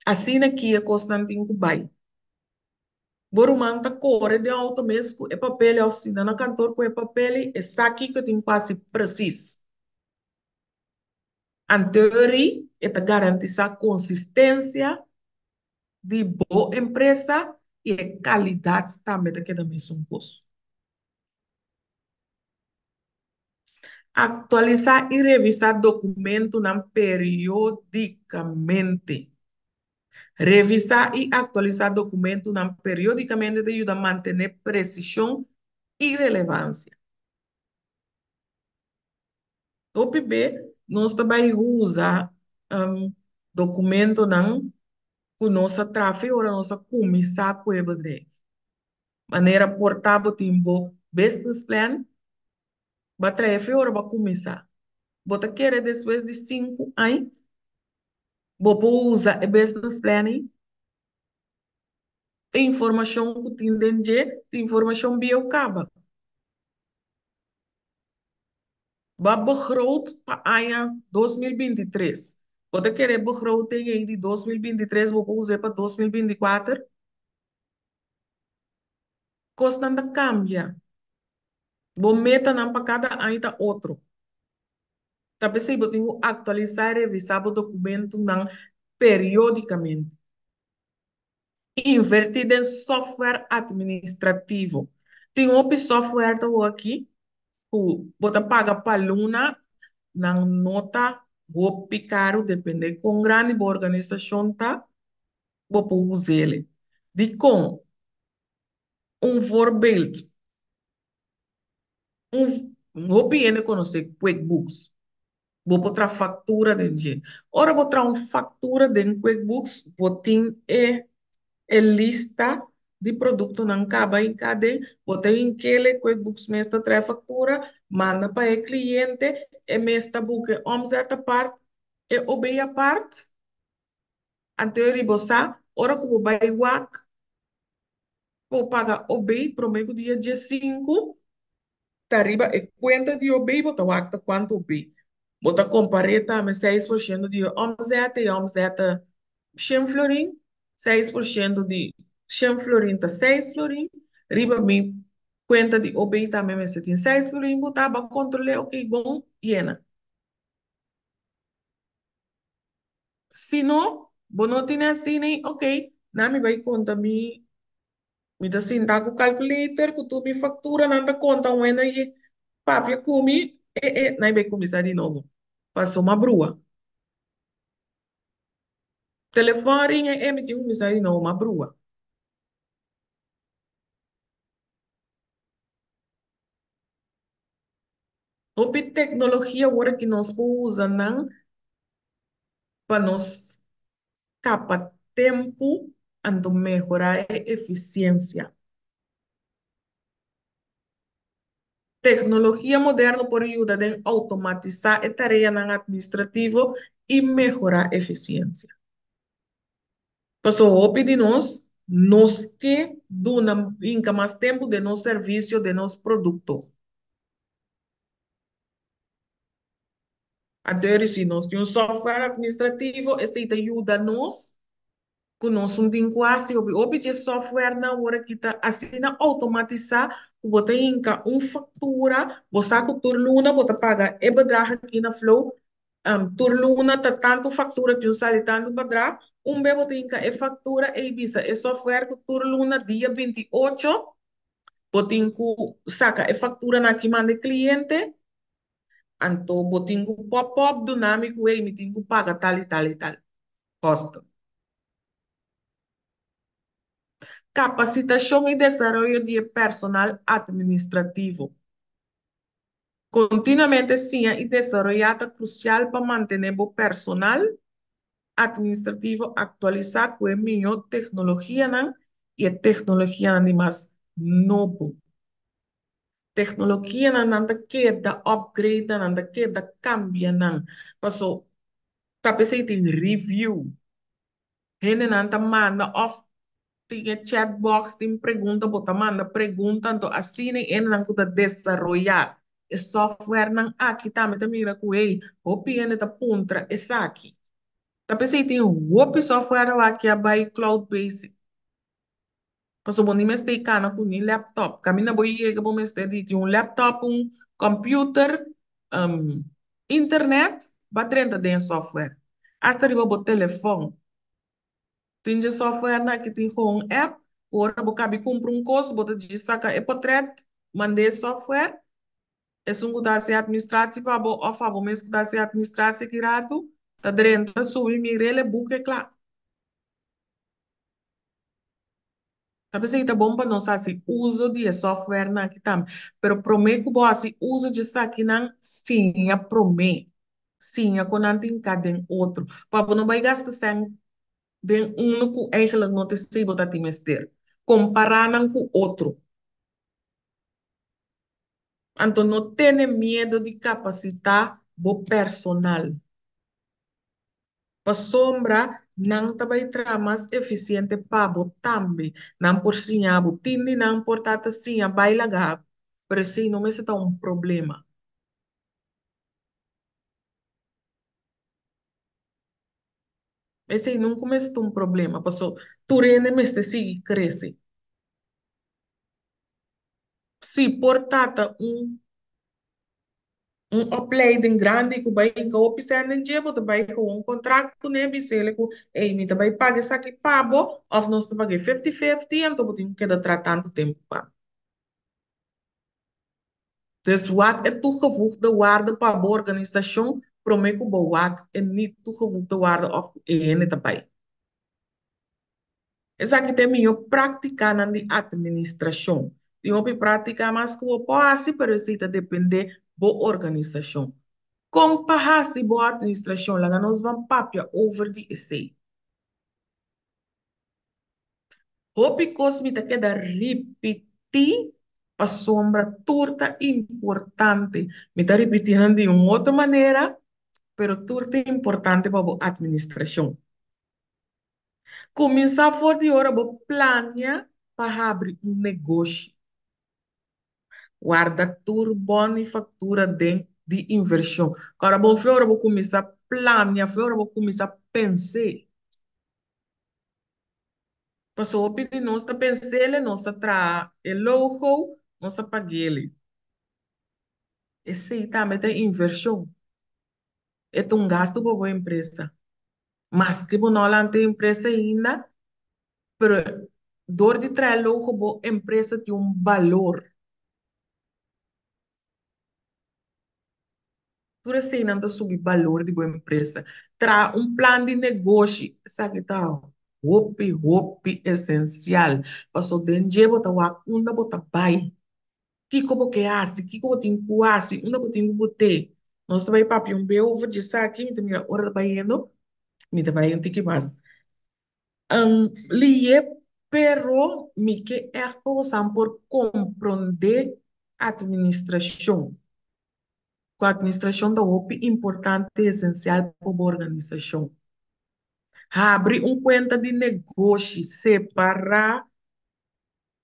Asina ki e kosnan tin ku bai. Bo ruman ta kore den outo mes ku e papel òf sinta na kantor ku e papel e sa kiko e tin ku hasi presis. Anteori e ta garantisá konsistensia di bo empresa i e kalidat tambe ta keda mesun kos. Aktualisá i revisá dokumentunan periódikamente. Revisá i aktualisá dokumentunan periódikamente ta yuda mantené presishon i relevansia. Hopi be nos ta bai usa dokumentonan ku nos a traha fe ora nos a kuminsá ku e bedrijf. Manera por ta bo tin bo business plan, bo a traha fe ora bo a kuminsá. Bo ta kere despues di sinku aña bo por usa e business plan ei? E informashon ku tin den dje ta informashon bieu kaba. Bo a begroot pa aña 2023. Bo ta kere e begroting ei di 2023 bo por us'é pa 2024? Kosnan ta kambia. Bo metanan pa kada aña ta otro. Ta p'esei bo tin ku aktualisá i revisá bo dokumentunan periódikamente. Invertí den software administrativo. Tin hopi software ta wou aki ku bo ta paga pa luna, nan no ta hopi karu, depende kon grandi bo organisashon ta, bo por us'el. Dikon? Un voorbeeld, un hopi hende konosé QuickBooks. Bo por traha faktura den dje. Ora bo traha un faktura den QuickBooks, bo tin e e lista di produktonan kaba hinká den, bo ta hink'el e QuickBooks mes ta traha e faktura, manda pa e kliente, e mes ta buka e omzet apart, e OB apart. Anto e riba bo sa, ora ku bo bai wak, bo paga OB promé ku dia 15, ta riba e kuenta di OB bo ta wak ta kuantu OB. Bo ta kompar'é tambe 6% di e omzet, e omzet ta 100 florin, 6% di 100 florin ta 6 florin, riba mi kuenta di OB tambe mester tin 6 florin, bo ta aba kontrol'é, ok bon, yena. Si no, bo no tene asina ei, ok, na mi bai konta mi, mi ta sinta ku calculator ku tur mi fakturanan ta konta un hende i papia ku mi, e e, na i bai kuminsá di nobo, pasobra mi a brua. Telefòn a ring e e, mi tin kuminsá di nobo, mi a brua. Hopi teknologia awor ki nos por usa nan pa nos kapa tempu anto mehorá e efisiensia. Teknologia moderno por yuda den outomatisá e tareanan atministrativo i mehorá efisiensia. Pasobra hopi di nos, nos ke duna hinka mas tempu den nos servisio, den nos produkto. Anto si nos tin un software administrativo, esei ta yuda nos ku nos un tin ku hasi hopi. Hopi dje softwarenan awor aki ta asina outomatisá ku bo ta hinka un faktura, bo sa ku tur luna bo ta paga e bedrag aki na Flow, tur luna ta tantu faktura tin un sali tantu bedrag, un bes bo ta hinka e faktura ei bisa e software ku tur luna dia 28 bo tin ku saka e fakturanan aki manda e kliente. Anto bo tin ku pop pop duna mi ku ey mi tin ku paga tal i tal i tal kosto. Kapasitashon i desaroyo di e personal atministrativo. Kontinuamente siña i desaroyá ta krusial pa mantené bo personal atministrativo aktualisá ku e mihó teknologianan i e teknologianan di mas nobo. Teknologianan nan ta keda upgrade nan ta keda kambia nan. Paso ta p'esei tin review. Hendenan ta manda òf tin e chatbox tin pregunta bo ta manda pregunta anto asina e hendenan ku ta desaroyá E softwarenan aki tambe ta mira ku hey, hopi hende ta puntra esaki. Ta p'esei tin hopi software awor a bai cloud basic. Pasobra bo ni mester kana ku ni laptop. Kaminda bo yega bo mester di tin un laptop, un computer, internet, bo a drenta den software. Asta riba bo telefòn. Tin dje softwarenan ku tin gewoon app, ora bo kaba kumpra un kos, bo ta saka e portrèt, manda e software, esun ku ta hasi administratie pa bo, òf abo mes ku ta hasi administratie ki ratu, ta drenta, subi, mira e boek e kla. Ta p'esei ta bon pa nos hasi uso di e softwarenan aki tambe. Pero promé ku bo hasi uso di esakinan, siña promé. Siña kon nan tin ka den otro. Pa bo no bai gasta sèn den unu ku eigenlijk no ta esei bo ta tin mester. Kompará nan ku otro. Anto no tene miedu di kapasitá bo personal. Pasobra nan ta bai traha mas efisiente pa bo tambe. Nan por siña bo tin di nan por ta siña bai laga, pero esei no mester ta un problema. Esei nunka mester ta un problema, pasobra tur hende mester sigui krese. Si por ta un un opleiding grandi ku bai hinka hopi sèn den dje, bo ta bai gewoon kontrakt kuné, bis'é ku ey mi ta bai paga esaki pa bo òf nos ta pag'é 50-50, anto bo tin ku keda traha tantu tempu pa mi. Dus wak e toegevoegde waarde pa bo organisashon promé ku bo wak e niet toegevoegde waarde òf e hende ta bai. Esaki ta e mihó práktikanan di administrashon. Tin hopi práktika mas ku bo por hasi, pero esei ta dependé bo organisashon. Kon pa hasi bo administrashon? Laga nos ban papia over di esei. Hopi kos mi ta keda ripití pasobra tur ta importante. Mi ta ripití nan di un otro manera, pero tur ta importante pa bo administrashon. Kuminsá for di ora bo plania pa habri un negoshi. Warda tur bon i faktura den di invershon. Ora bo for ora bo kuminsá plania, for ora bo kuminsá pensa. Pasobra hopi di nos ta pens'é, nos ta traha e logo, nos ta pag'é. Esei tambe ta invershon. E ta un gastu pa bo empresa. Maske bo no a lanta e empresa ainda, pero dor di traha e logo bo empresa tin un balor. Tur eseinan ta subi balor di bo empresa. Traha un plan di negoshi, esaki ta hopi, hopi esensial. Pasobra den dje bo ta wak unda bo ta bai. Kiko bo ke hasi, kiko bo tin ku hasi, unda bo tin ku bot'é. Nos ta bai papia un be over dje esaki, mi ta mira ora ta bayendo, mi ta bai un tiki mas. Lié, pero mi ke ègt pa bosan por komprondé administrashon. Ku administrashon ta hopi importante i esensial pa bo organisashon. Habri un kuenta di negoshi, separá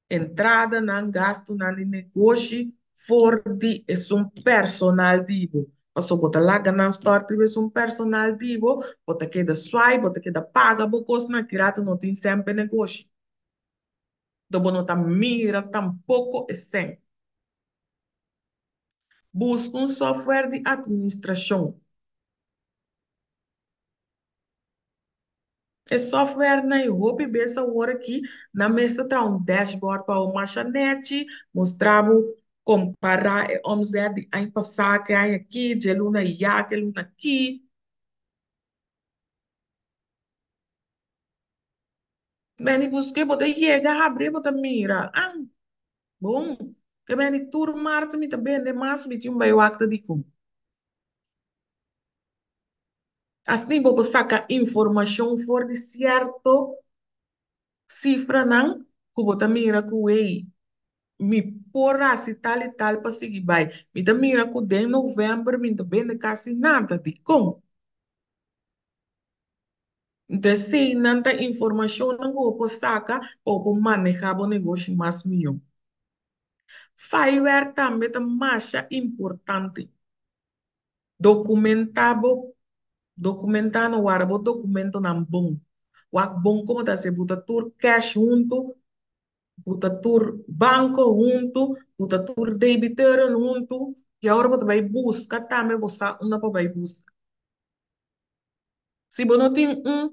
entradanan, gastunan di negoshi for di esun personal di bo. Pasobra bo ta laga nan stòrt riba esun personal di bo, bo ta keda suai, bo ta keda paga bo kosnan, ki rato no tin sèn pa e negoshi. Enton bo no ta mira tampoko e sèn. Buska un software di administrashon. E softwarenan ei hopi bes awor aki nan mes ta traha un dashboard pa bo masha nechi, mustra bo kompará e omzet di aña pasá ku e aña aki, dje luna ya ku e luna aki. Beni busk'é, bo ta yega habrié, bo ta mira, ah, bon, ke beni tur martu mi ta bende mas, mi tin un bai wak ta dikon. Asina bo por saka informashon for di sierto sifranan ku bo ta mira ku hey, mi por hasi tal i tal pa sigui bai. Mi ta mira ku den novèmber mi no ta bende kasi nada, dikon? Entonces eseinan ta informashonnan ku bo por saka pa bo por manehá bo negoshi mas mihó. Filewerk tambe ta masha importante. Dokumentá bo, dokumentá no, warda bo dokumentonan bon. Wak bon komo ta hasi, buta tur cash huntu, buta tur banko huntu, buta tur debiteuren huntu, i awor bo ta bai buska tambe bo sa unda pa bai buska. Si bo no tin un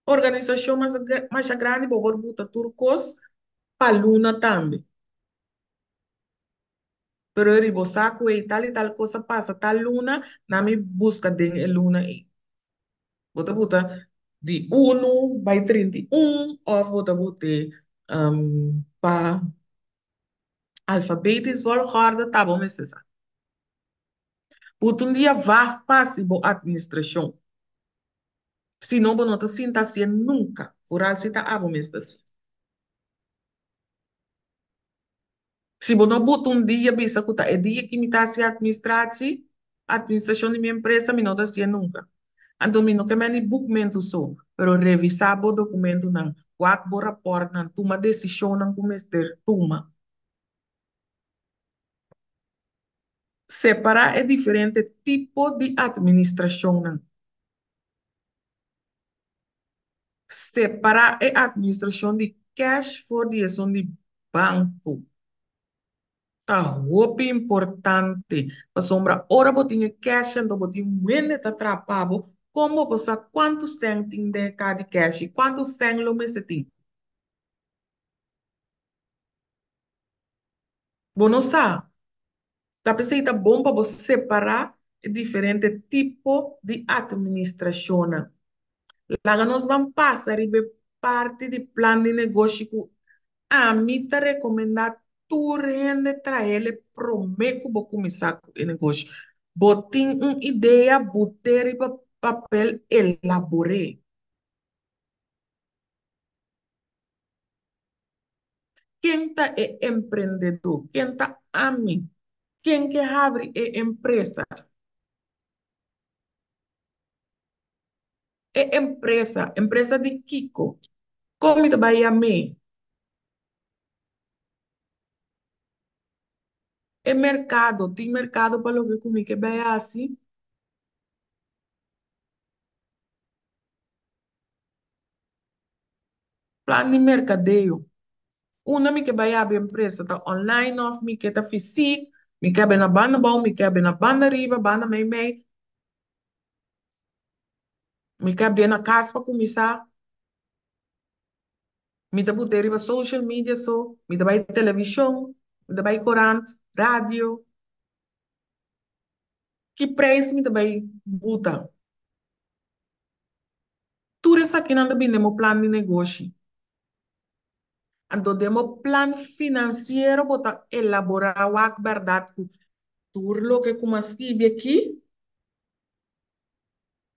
organisashon mas masha grandi bo por buta tur kos pa luna tambe. Pero e riba bo sa ku ei tal i tal kos a pasa tal luna, na mi buska den e luna ei. Bo ta buta di unu bai 31 òf bo ta but'é pa alfabetisch volgorde ta bo mester sa. Buta un dia vast pa hasi bo atministrashon. Si no bo no ta sinta hasié nunka, vooral si ta abo mes ta hasié. Si bo no buta un dia bisa ku ta e dia ki mi ta hasi atministratie, atministrashon di mi empresa, mi no ta hasié nunka. Anto mi no ke mende boekmentu so, pero revisá bo dokumentunan, wak bo rapòrtnan, tuma desishonnan ku mester tuma. Separá e diferente tipo di atministrashonnan. Separá e atministrashon di kèsh for di esun di banko. Ta hopi importante pasobra ora bo tin e kèsh anto bo tin un hende ta traha pa bo, kon bo por sa kuantu sèn tin den e kar di kèsh i kuantu sèn lo mester tin? Bo no sa. Ta p'esei ta bon pa bo separá e diferente tipo di atministrashonnan. Laga nos ban pasa riba e parti di plan di negoshi ku ami ta rekomendá tur hende trael e promé ku bo kuminsá ku e negoshi. Bo tin un idea, but'é riba papel, elabor'é. Ken ta e emprendedó? Ken ta ami? Ken ke habri e empresa? E empresa, empresa di kiko? Kon mi ta bai yam'é? E merkado, tin merkado pa loke ku mi ke bai hasi? Plan di merkadeo. Unda mi ke bai habri empresa? Ta online of mi ke ta fisik? Mi ke habri na banda abou, mi ke habri na banda ariba, banda meimei. Mi ke habri na kas pa kuminsá. Mi ta bute riba social media so, mi ta bai televishon, mi ta bai korant, radio. Ki prijs mi ta bai buta? Tur esakinan ta bini den bo plan di negoshi. Anto den bo plan finansiero bo ta elaborá wak bèrdat ku tur loke ku mi a skibi aki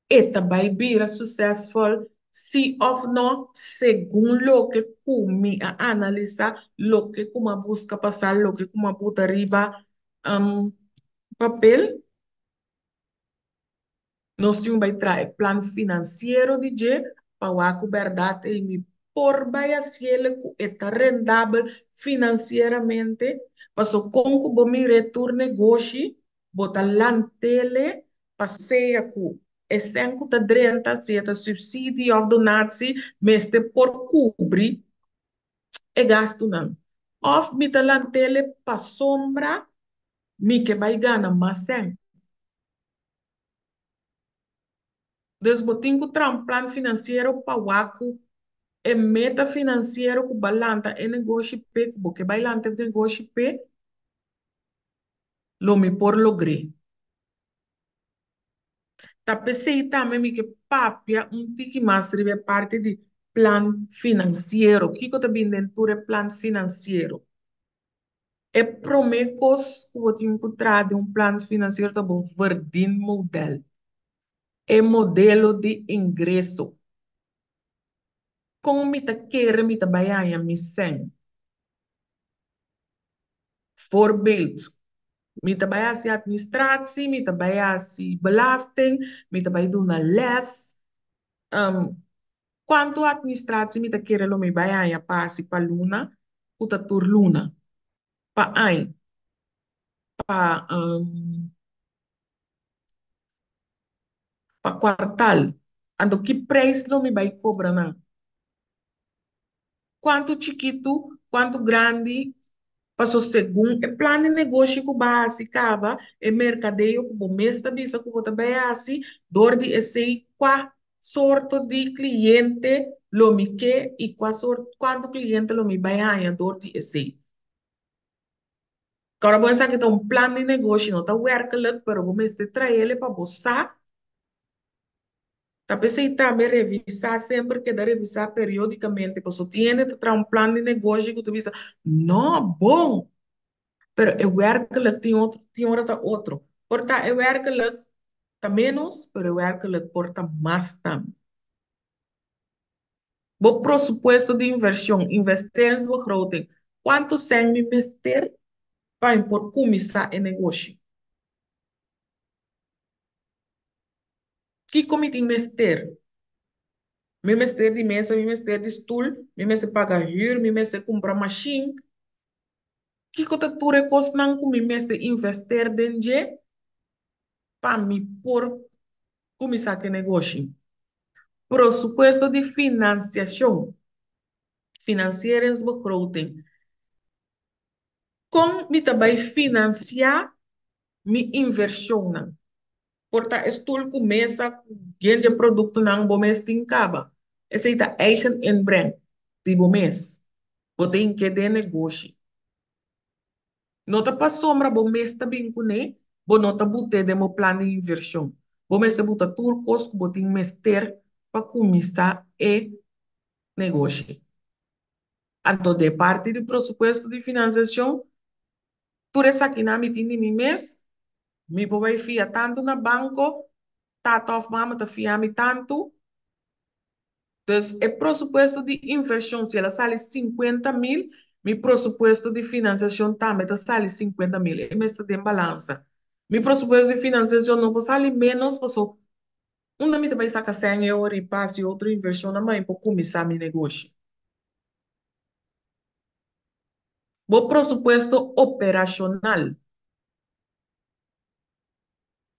e ta bai bira suksesfòl si òf nò segun loke ku mi a analisá, loke ku mi a buska pa sa, loke ku mi a buta riba papel. Nos tin un bai traha e plan finansiero di dje pa wak ku bèrdat ei mi por bai hasiel ku e ta rendabel finansieramente, paso kon ku bo mir'é tur negoshi bo ta lant'ele pa sea ku e sèn ku ta drenta, sea ta supsidio òf donatsi, mester por kubri e gastunan. Òf mi ta lant'ele pasobra mi ke bai gana mas sèn. Dus bo tin ku traha un plan finansiero pa wak ku e meta finansiero ku bo a lanta e negoshi p'e, ku bo ke bai lanta e negoshi p'e, lo mi por logr'é. Ta p'esei tambe mi ke papia un tiki mas riba e parti di plan finansiero. Kiko ta bini den tur e plan finansiero? E promé kos ku bo tin ku traha den un plan finansiero ta bo verdienmodel, e modelo di ingreso. Kon mi ta kere mi ta bai haña mi sèn? Voorbeeld, mi ta bai hasi administratie, mi ta bai hasi belasting, mi ta bai duna lès. Kuantu administratie mi ta kere lo mi bai haña pa hasi pa luna ku ta tur luna? Pa aña, pa pa kwartal. Anto ki prijs lo mi bai kobra nan? Kuantu chikitu, kuantu grandi, paso segun e plan di negoshi ku bo a hasi kaba, e merkadeo ku bo mes ta bisa ku bo ta bai hasi, dor di esei kua sorto di kliente lo mi ke i kua sort kuantu kliente lo mi bai haña dor di esei. Ora bo esaki ta un plan di negoshi, no ta werkelijk, pero bo mester traele pa bo sa. Ta p'esei tambe revisá semper keda revisá periódikamente, pasobra tin hende ta traha un plan di negoshi ku ta bisa, no, bon! Pero e werkelijk tin otro, tin ora ta otro. Por ta e werkelijk ta ménos, pero e werkelijk por ta mas tambe. Bo presupuesto di invershon, investeringsbegroting, kuantu sèn mi mester pa mi por kuminsá e negoshi? Kiko mi tin mester? Mi mester di mesa, mi mester di stul, mi mester paga hür, mi mester kumpra mashin. Kiko ta tur e kosnan ku mi mester invester den dje pa mi por kuminsá ku e negoshi? Presupuesto di finansiashon, financieringsbegroting. Kon mi ta bai finansiá mi invershonnan? Por ta e stul ku mesa ku yen dje produktonan bo mes tin kaba. Esei ta eigen inbreng di bo mes. Bo tin ke den negoshi. No ta pasobra bo mes ta bin kuné, bo no ta but'é den bo plan di invershon. Bo mester buta tur kos ku bo tin mester pa kuminsá e negoshi. Anto de parti di presupuesto di finansiashon, tur esakinan mi tin di mi mes, mi por bai fia tantu na banko, tata òf mama ta fia mi tantu. Dus e presupuesto di invershon si el a sali sinkuenta mil, mi presupuesto di finansiashon tambe ta sali sinkuenta mil, e mes ta den balansa. Mi presupuesto di finansiashon no por sali ménos paso unda mi ta bai saka sèn e ora i pa hasi otro invershonnan pa mi por kuminsá mi negoshi. Bo presupuesto operashonal.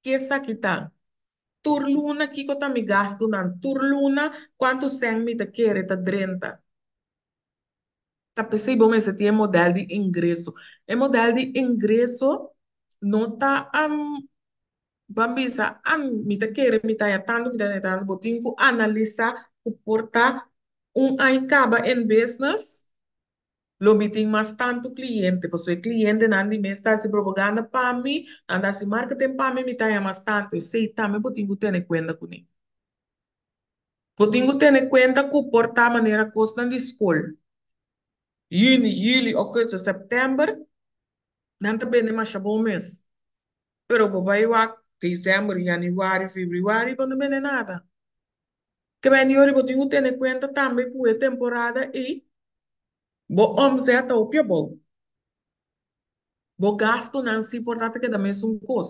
Ke esaki ta? Tur luna kiko ta mi gastunan? Tur luna kuantu sèn mi ta kere ta drenta? Ta p'esei bo mester tin e modèl di ingreso. E modèl di ingreso no ta ban bisa, ah, mi ta kere mi ta haña tantu, mi ta haña tantu. Bo tin ku analisá ku por ta un aña kaba en business, lo mi tin mas tantu kliente, pasobra e klientenan di mes ta hasi propaganda pa mi, nan ta hasi marketing pa mi, mi ta haña mas tantu. Esei tambe bo tin ku tene kuenta kuné. Bo tin ku tene kuenta ku por ta manera kosnan di skol. Yüni, yüli, ougùstùs, sèptèmber, nan ta bende masha bon mes. Pero bo bai wak desèmber, yanüari, febrüari, bo no bende nada. Ke bende yori bo tin ku tene kuenta tambe ku e temporada ei bo òmzèt ta hopi abou. Bo gastunan si por ta ta keda mesun kos.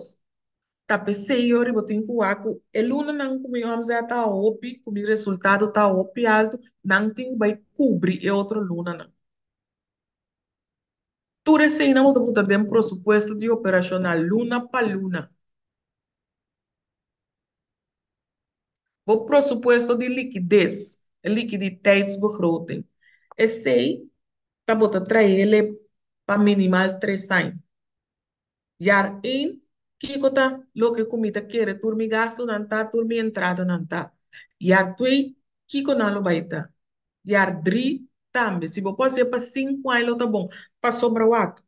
Ta p'esei yori bo tin ku wak ku e lunanan ku mi òmzèt ta hopi, ku mi resultado ta hopi altu, nan tin ku bai kubri e otro lunanan. Tur eseinan bo ta buta den presupuesto di operashonal luna pa luna. Bo presupuesto di likides, e liquiditeitsbegroting. Esei ta bo ta traele pa minimal tres aña. Jaar één, kiko ta loke ku mi ta kere tur mi gastunan ta, tur mi entradanan ta. Jaar twee, kiko nan lo bai ta. Jaar drie, tambe. Si bo por hasié pa sinku aña lo ta bon. Pasobra wak,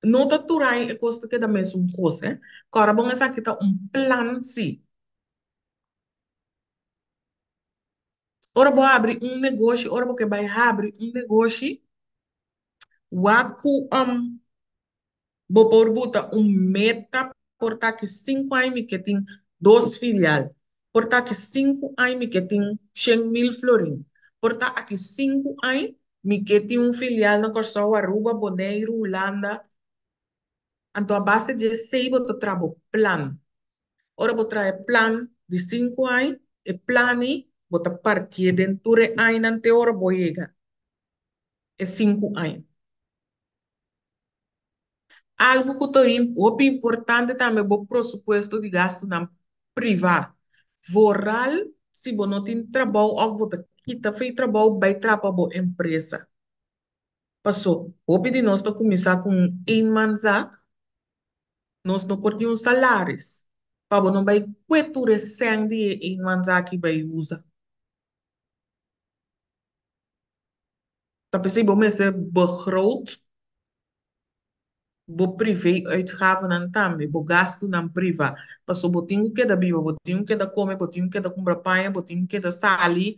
no ta tur aña e kos ta keda mesun kos, eh. Kòrda bon esaki ta un plan si. Ora bo habri un negoshi, ora bo ke bai habri un negoshi, wak ku bo por buta un meta, por ta ki sinku aña mi ke tin dos filial, por ta ki sinku aña mi ke tin 100.000 florin, por ta aki sinku aña mi ke tin un filial na Kòrsou, Aruba, Boneiru, Hulanda. Anto a base di esei bo ta traha bo plan. Ora bo traha e plan di sinku aña, e plan ei bo ta partié den tur e añanan te ora bo yega e sinku aña. Algu ku ta hopi importante tambe bo presupuesto di gastunan privá. Vooral si bo no tin trabou òf bo ta kita for di trabou bai traha pa bo empresa. Paso, hopi di nos ta kuminsá ku un eenmanszaak, nos no por tin un salaris pa bo no bai kue tur e sèn di e eenmanszaak i bai usa. Ta p'esei bo mester begroot bo privé-uitgavennan tambe, bo gastunan privá. Pasobra bo tin ku keda biba, bo tin ku keda kome, bo tin ku keda kumpra paña, bo tin ku keda sali,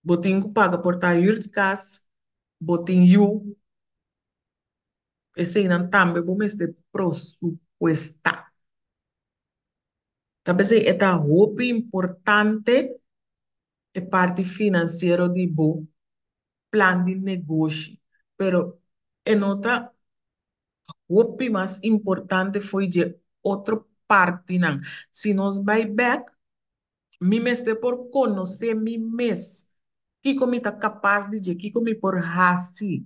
bo tin ku paga por ta hür di kas, bo tin yu. Eseinan tambe bo mester prosupuestá. Ta p'esei e ta hopi importante e parti finansiero di bo plan di negoshi, pero e no ta hopi mas importante fo'i dje otro partinan. Si nos bai bek, mi mester por konosé mi mes, kiko mi ta kapas di dje, kiko mi por hasi.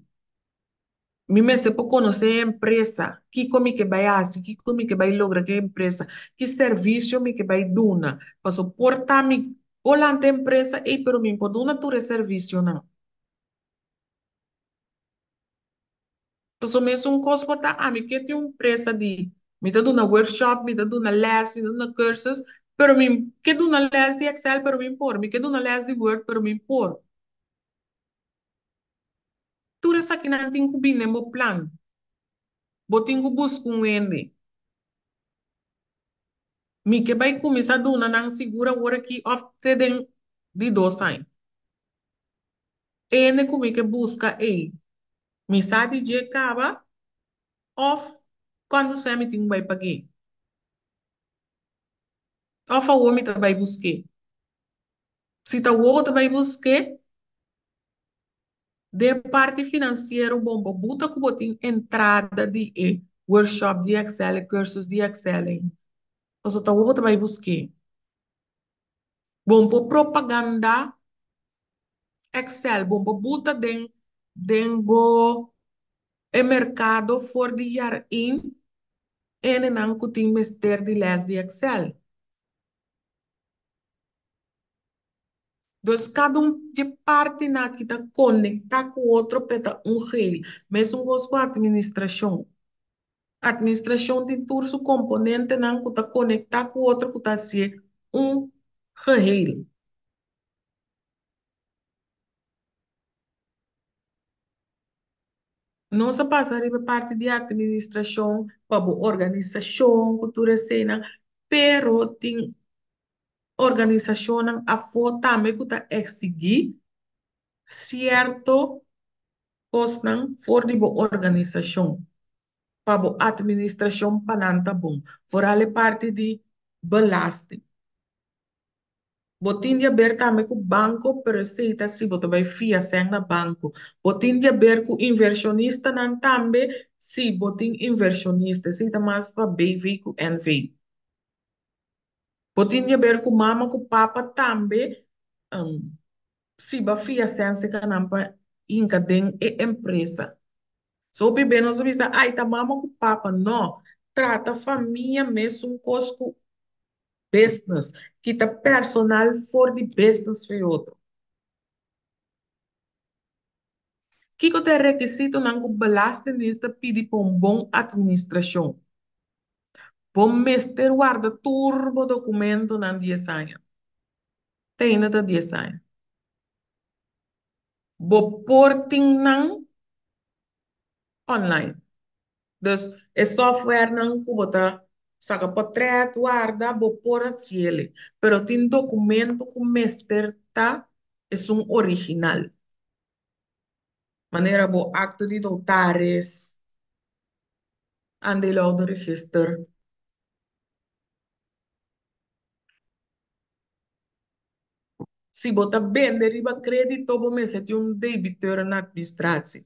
Mi mester por konosé e empresa, kiko mi ke bai hasi, kiko mi ke bai logra ku e empresa, ki servisio mi ke bai duna. Pasobra por ta mi por lanta e empresa ei, pero mi por duna tur e servisionan. Pasobra mesun kos por ta ami ke tin un empresa di mi ta duna workshop, mi ta duna lès, mi ta duna cursus, pero mi ke duna lès di Excel pero mi por, mi ke duna lès di Word pero mi por. Tur esakinan tin ku bini den bo plan. Bo tin ku buska un hende. Mi ke bai kuminsá duna nan sigur awor aki òf te den di dos aña. E hende ku mi ke buska ei, mi sa di dje kaba òf kuantu sea mi tin ku bai pag'é. Òf awor mi ta bai busk'é. Si ta awor bo ta bai busk'é, Den parti finansiero bon bo buta ku bo tin entrada di e workshop di Excel, e cursus di Excel ei. Pasobra ta bo ta bai busk'é. Bon por propaganda Excel, bon por buta den den bo e merkado for di yar in enenan ku tin mester di lès di Excel. Dus kada un dje partinan aki ta konektá ku otro p'e ta un geheel. Mesun kos ku atministrashon. Atministrashon tin tur su komponentenan ku ta konektá ku otro ku ta hasié un geheel. Nos a pasa riba e parti di atministrashon pa bo organisashon ku tur eseinan, pero tin organisashonnan afó tambe ku ta eksigí sierto kosnan for di bo organisashon pa bo atministrashon pa nan ta bon, foral e parti di belasting. Bo tin di haber tambe ku banko, pero esei ta si bo ta bai fia sèn na banko. Bo tin di haber ku invershonistanan tambe si bo tin invershonista, esei ta mas pa BV ku NV. Bo tin di haber ku mama ku papa tambe si bo a fia sèn serka nan pa hinka den e empresa. So hopi be nos a bisa, ay ta mama ku papa. No, trata famia mesun kos ku business, kita personal for di business for e otro. Kiko ta e rekisitonan ku Belastingdienst ta pidi pa un bon atministrashon? Bo mester warda tur bo dokumentonan dies aña. Te ainda ta dies aña. Bo por tin nan online. Dus e softwarenan ku bo ta saka potrèt, warda, bo por hasiel. Pero tin dokumento ku mester ta esun original. Manera bo akto di notaris, aandeelhouderregister. Si bo ta bende riba krédito bo mester tin un debiteurenadministratie.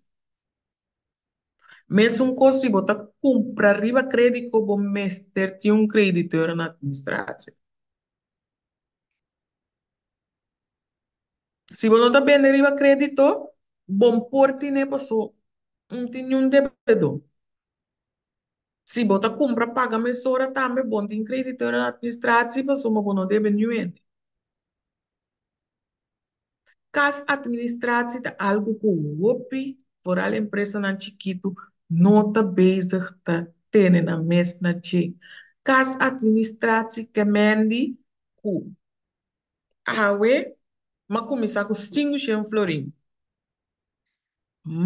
Mesun kos si bo ta kumpra riba krédito bo mester tin un crediteurenadministratie. Si bo no ta bende riba krédito, bo por tine paso un tin niun debedó. Si bo ta kumpra paga mesora tambe bo no tin crediteurenadministratie pasobra bo no debe niun hende. Kasadministratie ta algu ku hopi, foral empresanan chikitu, no ta bezig ta tene nan mes na dje. Kasadministratie ke mendi ku awe m'a kuminsá ku sinku shen florin.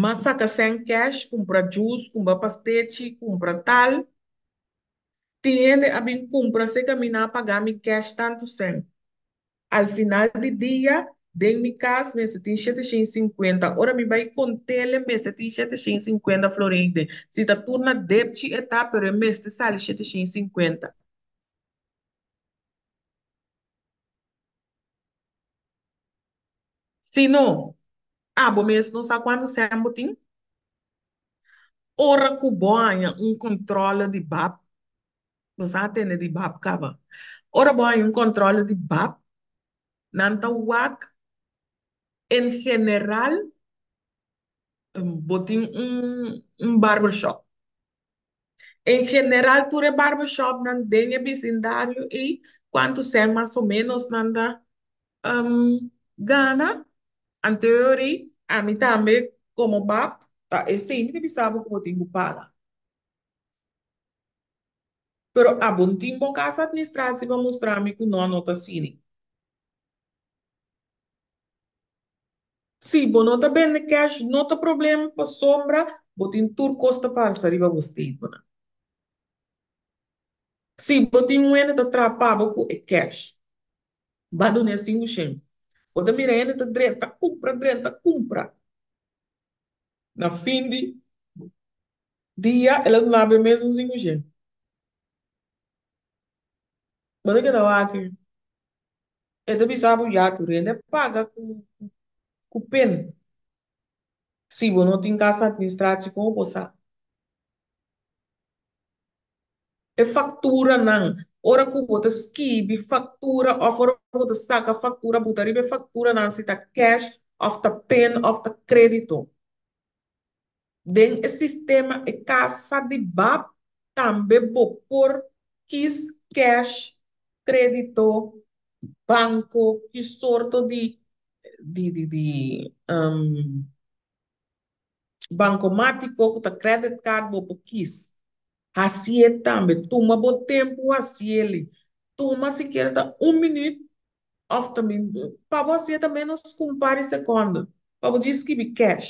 M'a saka sèn kèsh, kumpra djus, kumpra pastechi, kumpra tal. Tin hende a bin kumpra serka mi, nan a paga mi kèsh tantu sèn. Al final di dia, den mi kas mester tin 750. Ora mi bai kont'el e mester tin 750 florin den. Si ta tur na depchi e ta, pero e mester sali 750. Si no, abo mes no sa kuantu sèn bo tin? Ora ku bo haña un kòntròle di bab, bo sa tende di bab kaba. Ora bo haña un kòntròle di bab, nan ta wak en general bo tin un barbershop. En general tur e barbershopnan den e bisindario ei, kuantu sèn mas o ménos nan ta gana. Anterior ei, ami tambe komo bab ta esei mi ta bisa bo ku bo tin ku paga. Pero abo no tin bo kas administratie pa mustra mi ku no no ta asina. Si bo no ta bende cash no ta problema pasobra bo tin tur kos ta pasa riba bo statementnan. Si bo tin un hende ta traha pa bo ku e cash, ba dun'é 500. Bo ta mira hende ta drenta kumpra drenta kumpra. Na fin di dia el a duna bo e mesun 500. Bo ta keda wak. E ta bisa bo ya tur hende paga ku pen. Si bo no tin kas administratie kon bo sa? E fakturanan, ora ku bo ta skibi faktura òf ora bo ta saka faktura bo ta riba e fakturanan si ta cash òf ta pen òf ta krédito. Den e sistema e kasa di bab tambe bo por kis cash, krédito, banko, ki sorto di di di di bankomatiko ku ta credit card bo por kis. Hasié tambe, tuma bo tempu hasieli. Tuma sikiera ta un minuut òf ta pa bo hasié ta ménos ku un par di sekònde pa bo djis skibi cash.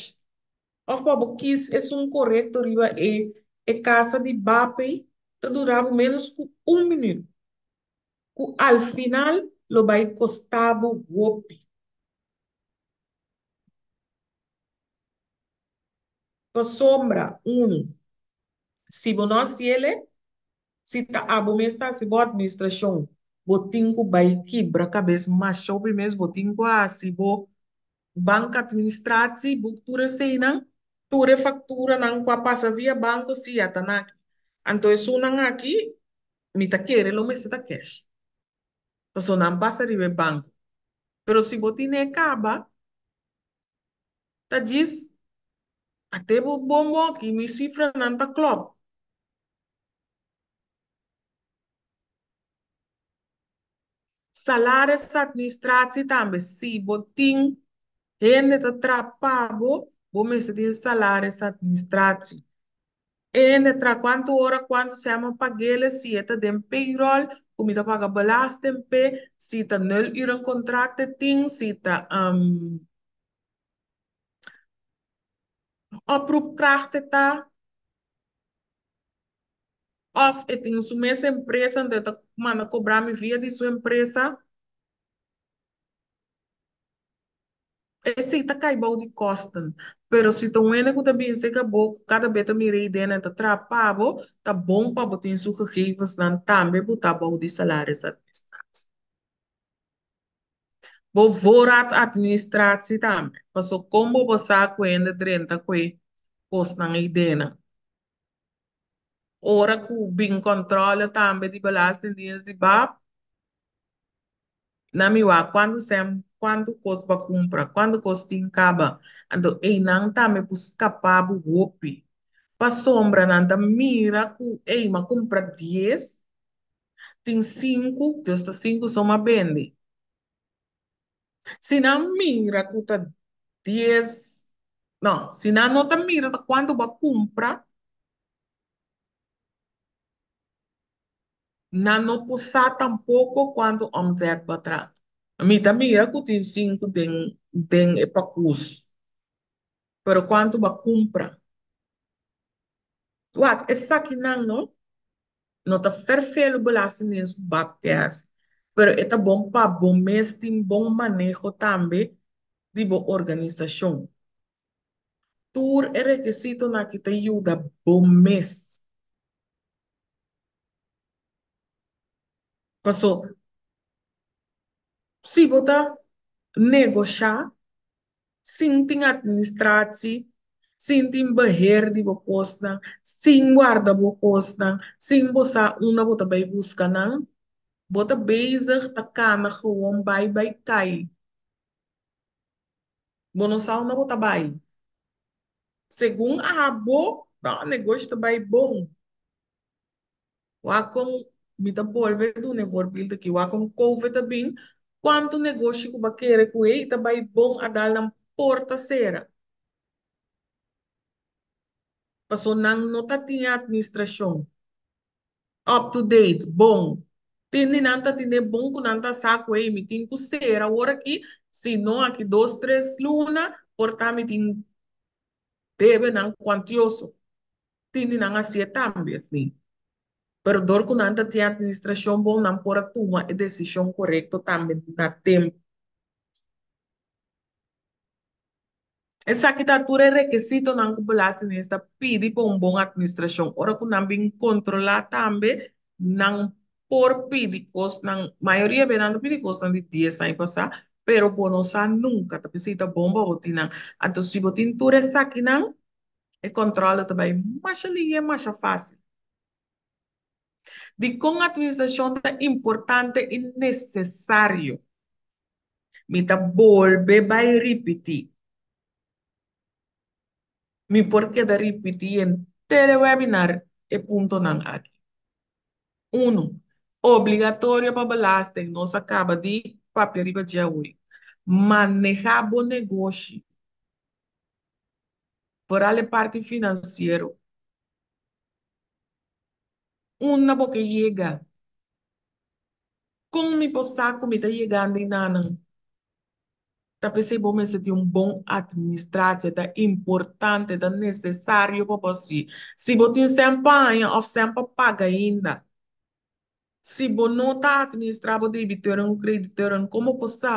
Òf pa bo kis esun korekto riba e e kasa di bapei ta dura bo ménos ku un minüt, ku al final lo bai kosta bo hopi. Pasobra, unu, si bo no hasiel e, si ta abo mes ta hasi bo atministrashon, bo tin ku bai kibra kabes masha hopi mes, bo tin ku hasi bo bankadministratie, boek tur eseinan, tur e fakturanan ku a pasa via banko, si a ta na aki. Anto esunnan aki, mi ta kere lo mester ta cash, pasobra nan pasa riba e banko. Pero si bo tine e kaba, ta djis ate bo bombo aki, mi sifranan ta klòp. Salarissadministratie tambe, si bo tin hende ta traha pa bo, bo mester tin salarissadministratie. E hende traha kuantu ora, kuantu sèma pag'el, si e ta den payroll, ku mi ta paga belasting p'e, si ta nul uren contract e tin, si ta oproepkracht e ta. Of e tin su mes empresa, anto e ta manda cobra mi via di su empresa. Esey ta cay bou di kosten. Pero si ta un hende cu ta bin cerca bo, cu cada be ta mira e idea nan ta traha pa bo, ta bon pa bo tin su gegevensnan tambe bo ta bou di salarissadministratie. Bo voorraadadministratie tambe. Paso con bo bo sa cu hende drenta cu e cosnan ey denan? Ora ku bin kòntròle tambe di Belastingdienst di bab, nan mi wak kuantu sèn, kuantu kos bo a kumpra, kuantu kos tin kaba. Anto einan tambe por skapa bo hopi. Pasobra nan ta mira ku, ey, m'a kumpra 10, tin sinku, dus ta sinku so m'a bende. Si nan mira ku ta 10, no, si nan no ta mira ta kuantu bo a kumpra, nan no por sa tampoko kuantu omzet bo a traha. Mi ta mira ku tin sinku den e pakus. Pero kuantu bo a kumpra? Wak, esakinan no, no ta ferfelu belastingdienst ku bak ke hasi, pero e ta bon pa bo mes tin bon maneho tambe di bo organisashon. Tur e rekisitonan aki ta yuda bo mes. Paso, si bo ta negoshá sin tin administratie, sin tin beheer di bo kosnan, sin guarda bo kosnan, sin bo sa unda bo ta bai buska nan, bo ta bezig ta kana gewoon bai bai kai. Bo no sa unda bo ta bai. Segun abo, no, negoshi ta bai bon. Wak kon, mi ta bolbe duna e voorbeeld aki, wak kon Covid a bin, kuantu negoshi ku bo a kere ku ei ta bai bon a dal nan porta sera. Paso nan no ta tin e administrashon up to date, bon. Tin di nan ta tine bon ku nan ta sa ku ei mi tin ku sera awor aki, si no aki dos tres luna por ta mi tin debenan kuantioso. Tin di nan hasié tambe así. Pero dor ku nan ta tin administrashon bon, nan por a tuma e desishon korekto tambe na tempu. Esaki ta tur e rekisitonan ku Belastingdienst ta pidi pa un bon administrashon. Ora ku nan bin kontrolá tambe, nan por pidi kosnan, mayoria bes nan ta pidi kosnan di 10 aña pasá, pero bo no sa nunka, ta p'esei ta bon pa bo tin nan. Anto si bo tin tur esakinan, e controle ta bai masha lihe, masha fácil. Dikon administracion ta importante i necesario? Mi ta bolbe bai ripití. Mi por keda ripití henter e webinar e puntonan aki. Uno, obligatorio pa belasting, nos a caba di papia riba dje awe. Maneha bo negoshi. Vooral e parti financiero. Unda bo ke yega? Kon mi por sa ku mi ta yegando enanan? Ta p'esei bo mester tin un bon administratie, ta importante, ta necesario pa bo hasi. Si bo tin sèn pa haña òf sèn pa paga ainda, si bo no ta administra bo debiteuren ku crediteuren, komo por sa?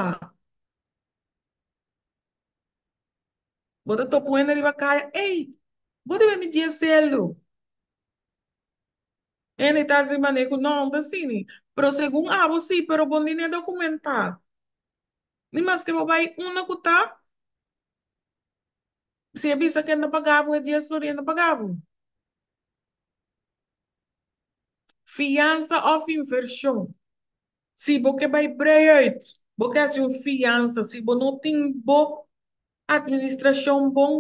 Bo ta topa un hende riba kaya, ey, bo debe mi 10 selu. Hende ta hasi manera ku no, no ta asina. Pero segun abo si, pero bo no tin e dokumentá. Ni maske bo bai unda ku ta, si e bisa ku e no ta paga bo e 10 florin, e no ta paga bo. Fiansa òf invershon. Si bo ke bai brei uit, bo ke hasi un fiansa, si bo no tin bo administrashon bon,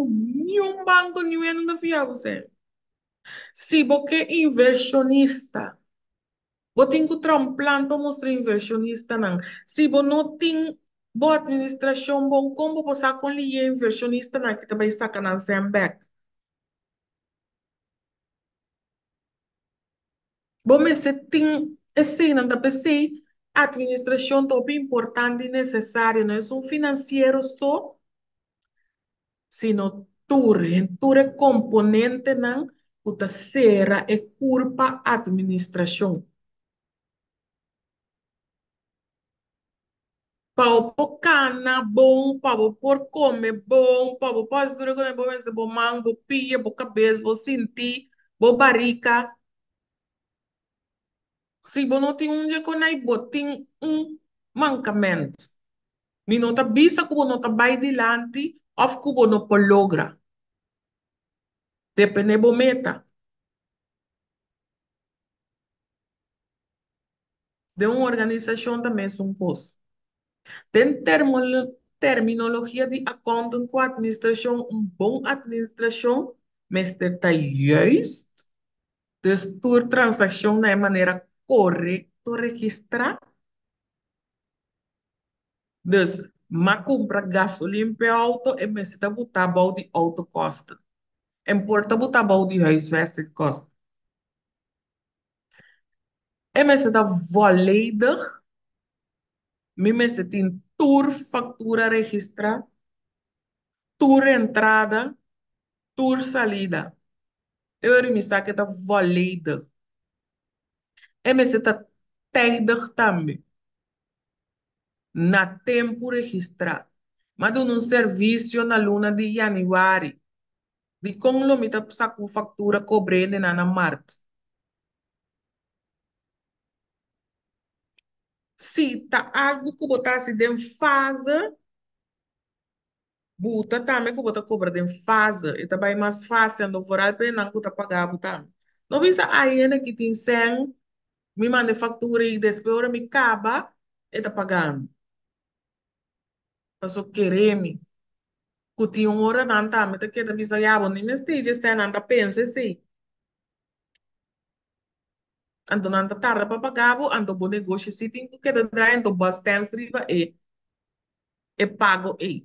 niun banko, niun hende no ta fia bo sèn. Si bo ke invershonista, bo tin ku traha un plan pa mustra invershonistanan. Si bo no tin bo administrashon bon, kon bo por sa kon liye invershonistanan ki ta bai saka nan sèn bèk? Bo mester tin eseinan, ta p'esei administracion ta hopi importante y necesario, no es un financiero so, sino tur, tur e componentenan cu ta cera e curpa administracion. Pa bo por cana bon, pa bo por come bon, pa bo por haci tur e cosnan, bo mester bo man, bo pia, bo cabes, bo sinti, bo barica. Si bo no tin un dje con ai, bo tin un mancament. Mi no ta bisa cu bo no ta bay dilanti of cu bo no por logra. Depende bo meta. Den un organisashon ta mesun kos. Den terminologia di accountant ku administrashon, un bon administrashon mester ta juist. Dus tur transakshon na e manera korekto registrá. Dus m'a kumpra gasolin p'e outo e mester ta butá bou di outokosten. En por ta butá bou di huisvestingkosten. E mester ta volledig. Mi mester tin tur faktura registrá, tur entrada, tur salida. E ora mi sa ku e ta volledig. E mester ta tijdig tambe. Na tempu registrá. M'a duna un servisio na luna di yanüari. Dikon lo mi ta saka un faktura kobr'é na na mart? Si ta algu ku bo ta hasi den fase, buta tambe ku bo ta kobra den fase. E ta bai mas fásil, anto foral pa esnan ku ta paga bo tambe. No bisa ay hende ki tin sèn, mi manda e faktura i despues ora mi kaba e ta paga mi. Paso kere mi ku tin un ora nan tambe ta keda bisa ya bo ni mester dje sèn, nan ta pensa esei. Anto nan ta tarda pa paga bo, anto bo negoshi si tin ku keda draai, anto bo a stens riba e e pago ei.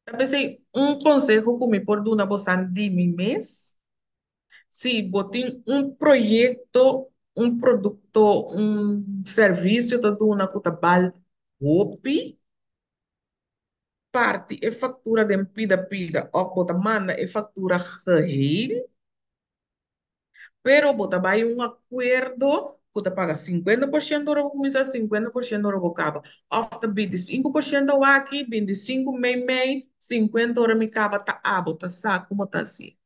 Ta p'esei un konseho ku mi por duna bosan di mi mes, si bo tin un proyekto, un produkto, un servisio ta duna ku ta bal hopi, parti e faktura den pida pida òf bo ta manda e faktura geheel. Pero bo ta bai un akuerdo ku ta paga 50% ora bo kuminsá, 50% ora bo kaba. Òf ta 25% awaki, 25 mei mei, 50 ora mi kaba ta abo ta sa komo ta hasié.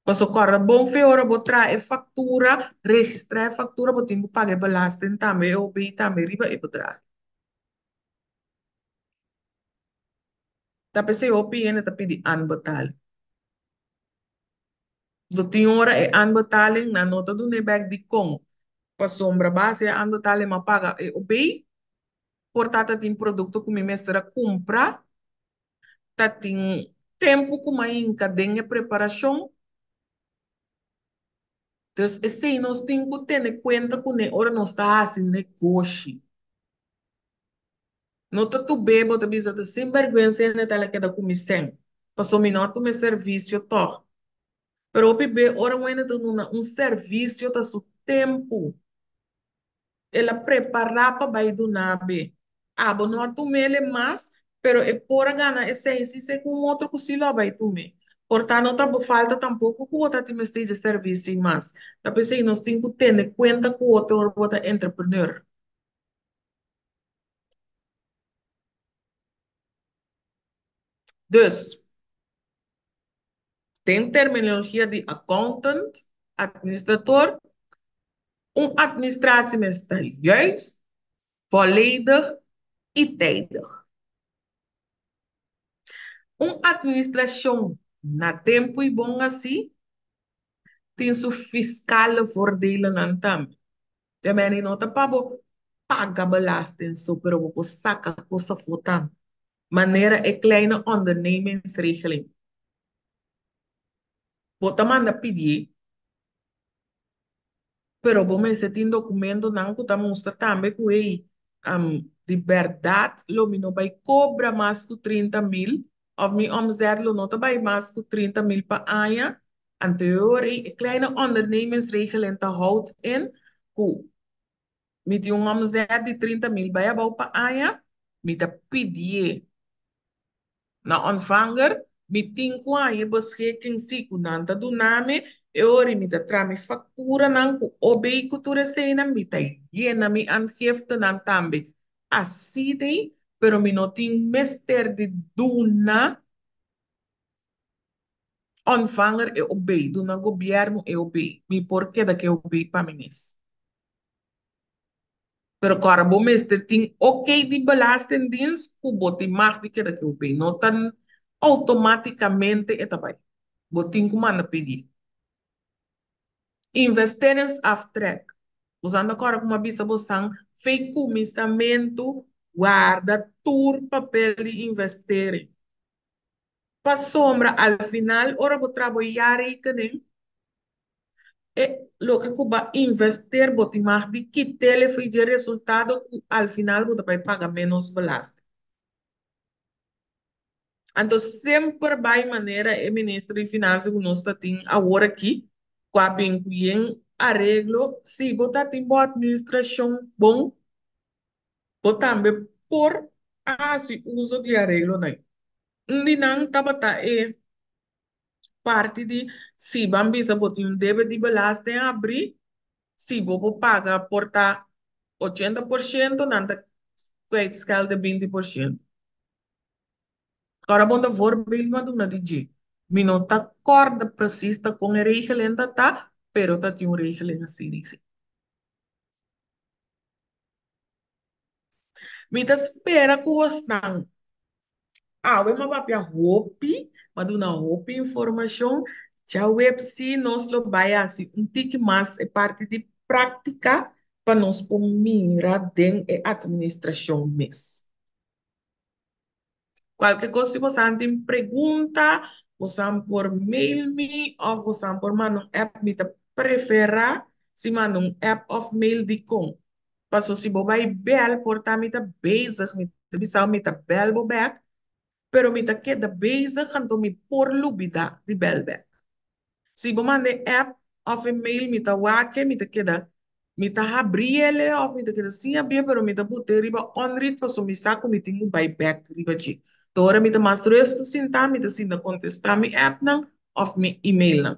Pasobra kòrda bon fe ora bo traha e faktura, registrá e faktura, bo tin ku paga e belasting tambe, e OB tambe riba e bedrag. Ta p'esei hopi hende ta pidi aanbetaling. Do tin ora e aanbetaling nan no ta dun'é bek dikon, pasobra base e aanbetaling m'a paga e OB, por ta ta tin produkto ku mi mester a kumpra, ta tin tempu ku m'a hinka den e preparashon. Dus esei nos tin ku tene kuenta kuné ora nos ta hasi negoshi. No ta tu be bo ta bisa ta sinbèrgwensa hende ta la keda ku mi sèn, pasobra mi no a tuma e servisio tòg. Pero hopi be ora un hende ta duna un servisio ta su tempu. El a prepará pa bai duna be. Abo no a tum'el e mas, pero e por a gana e sèn si se ku un otro ku si lo a bai tum'é. Por ta no ta bo falta tampoko ku bo ta tin mester dje servisio i mas. Ta p'esei nos tin ku tene kuenta ku otro ora bo ta entrepreneur. Dus, den terminologia di accountant, administrator, un administratie mester ta juist, volledig i tijdig. Un administracion na tempu i bon hací tin su fiscale voordelennan tambe. Te meni no ta pa bo paga belasting so, pero bo por saca cos afó tambe. Manera e kleine ondernemingsregeling. Bo ta manda pidié, pero bo mester tin documentonan cu ta mustra tambe cu hey, di berdad lo mi no bay cobra mas cu 30.000 of mi omzet lo no ta bay mas cu 30.000 pa aña. Anterior ei e kleine ondernemingsregeling ta houdt in ku mi tin un omzet di 30.000 bai abou pa aña, mi ta pidié na ontvanger, mi tin ku haña e beschikking si ku nan ta duna mi, e ora mi ta traha mi fakturanan ku OB ku tur eseinan, mi ta yena mi aangiftenan tambe asidei, pero mi no tin mester di duna Ontvanger e obey, duna gobierno e obey. Mi por keda ku e obey pa mi mes. Pero kòrda bo mester tin okey di belastingdienst ku bo tin mag di keda ku e obey. No ta outomátikamente e ta bai. Bo tin ku manda pidi. Investeringsaftrek. Bosan ta kòrda ku mi a bisa bosan fei kuminsamentu warda tur papel di investering. Pasobra al final ora bo traha bo jaarrekening, e loke ku bo a investeer bo tin mag di kit'el for di e resultado ku al final bo ta bai paga menos belasting. Anto semper bai manera e minister di Finansa ku nos ta tin awor aki, ku a bin ku yen areglo, si bo ta tin bo administrashon bon, bo tambe por hasi uso di areglonan. Un di nan tabata e parti di si ban bisa bo tin un debe di belasting abrí, si bo por paga por ta 80%, nan ta kwijtschelden 20%. Ora bon ta voorbeeld m'a duna di dje. Mi no ta kòrda precies ta kon e regeling ta ta, pero ta tin un regeling asina i si. Mi ta spera ku bosnan awe m'a papia hopi, m'a duna hopi informashon. Djaweb si nos lo bai hasi un tiki mas e parti di práktika pa nos por mira den e atministrashon mes. Kualke kos si bosan tin pregunta, bosan por mail mi òf bosan por manda un app. Mi ta preferá si manda un app òf mail. Dikon? Paso si bo bai bel, por ta mi ta bezig, mi ta bisa mi ta bel bo bèk, pero mi ta keda bezig, anto mi por lubidá di bel bèk. Si bo manda e app òf e mail, mi ta wak, mi ta keda, mi ta habri ele òf mi ta keda sin habri, pero mi ta bot'é riba unread pasobra mi sa ku mi tin ku bai bèk riba dje. Te ora mi ta mas rustig sintá, mi ta sinta kontestá mi appnan òf mi emailnan.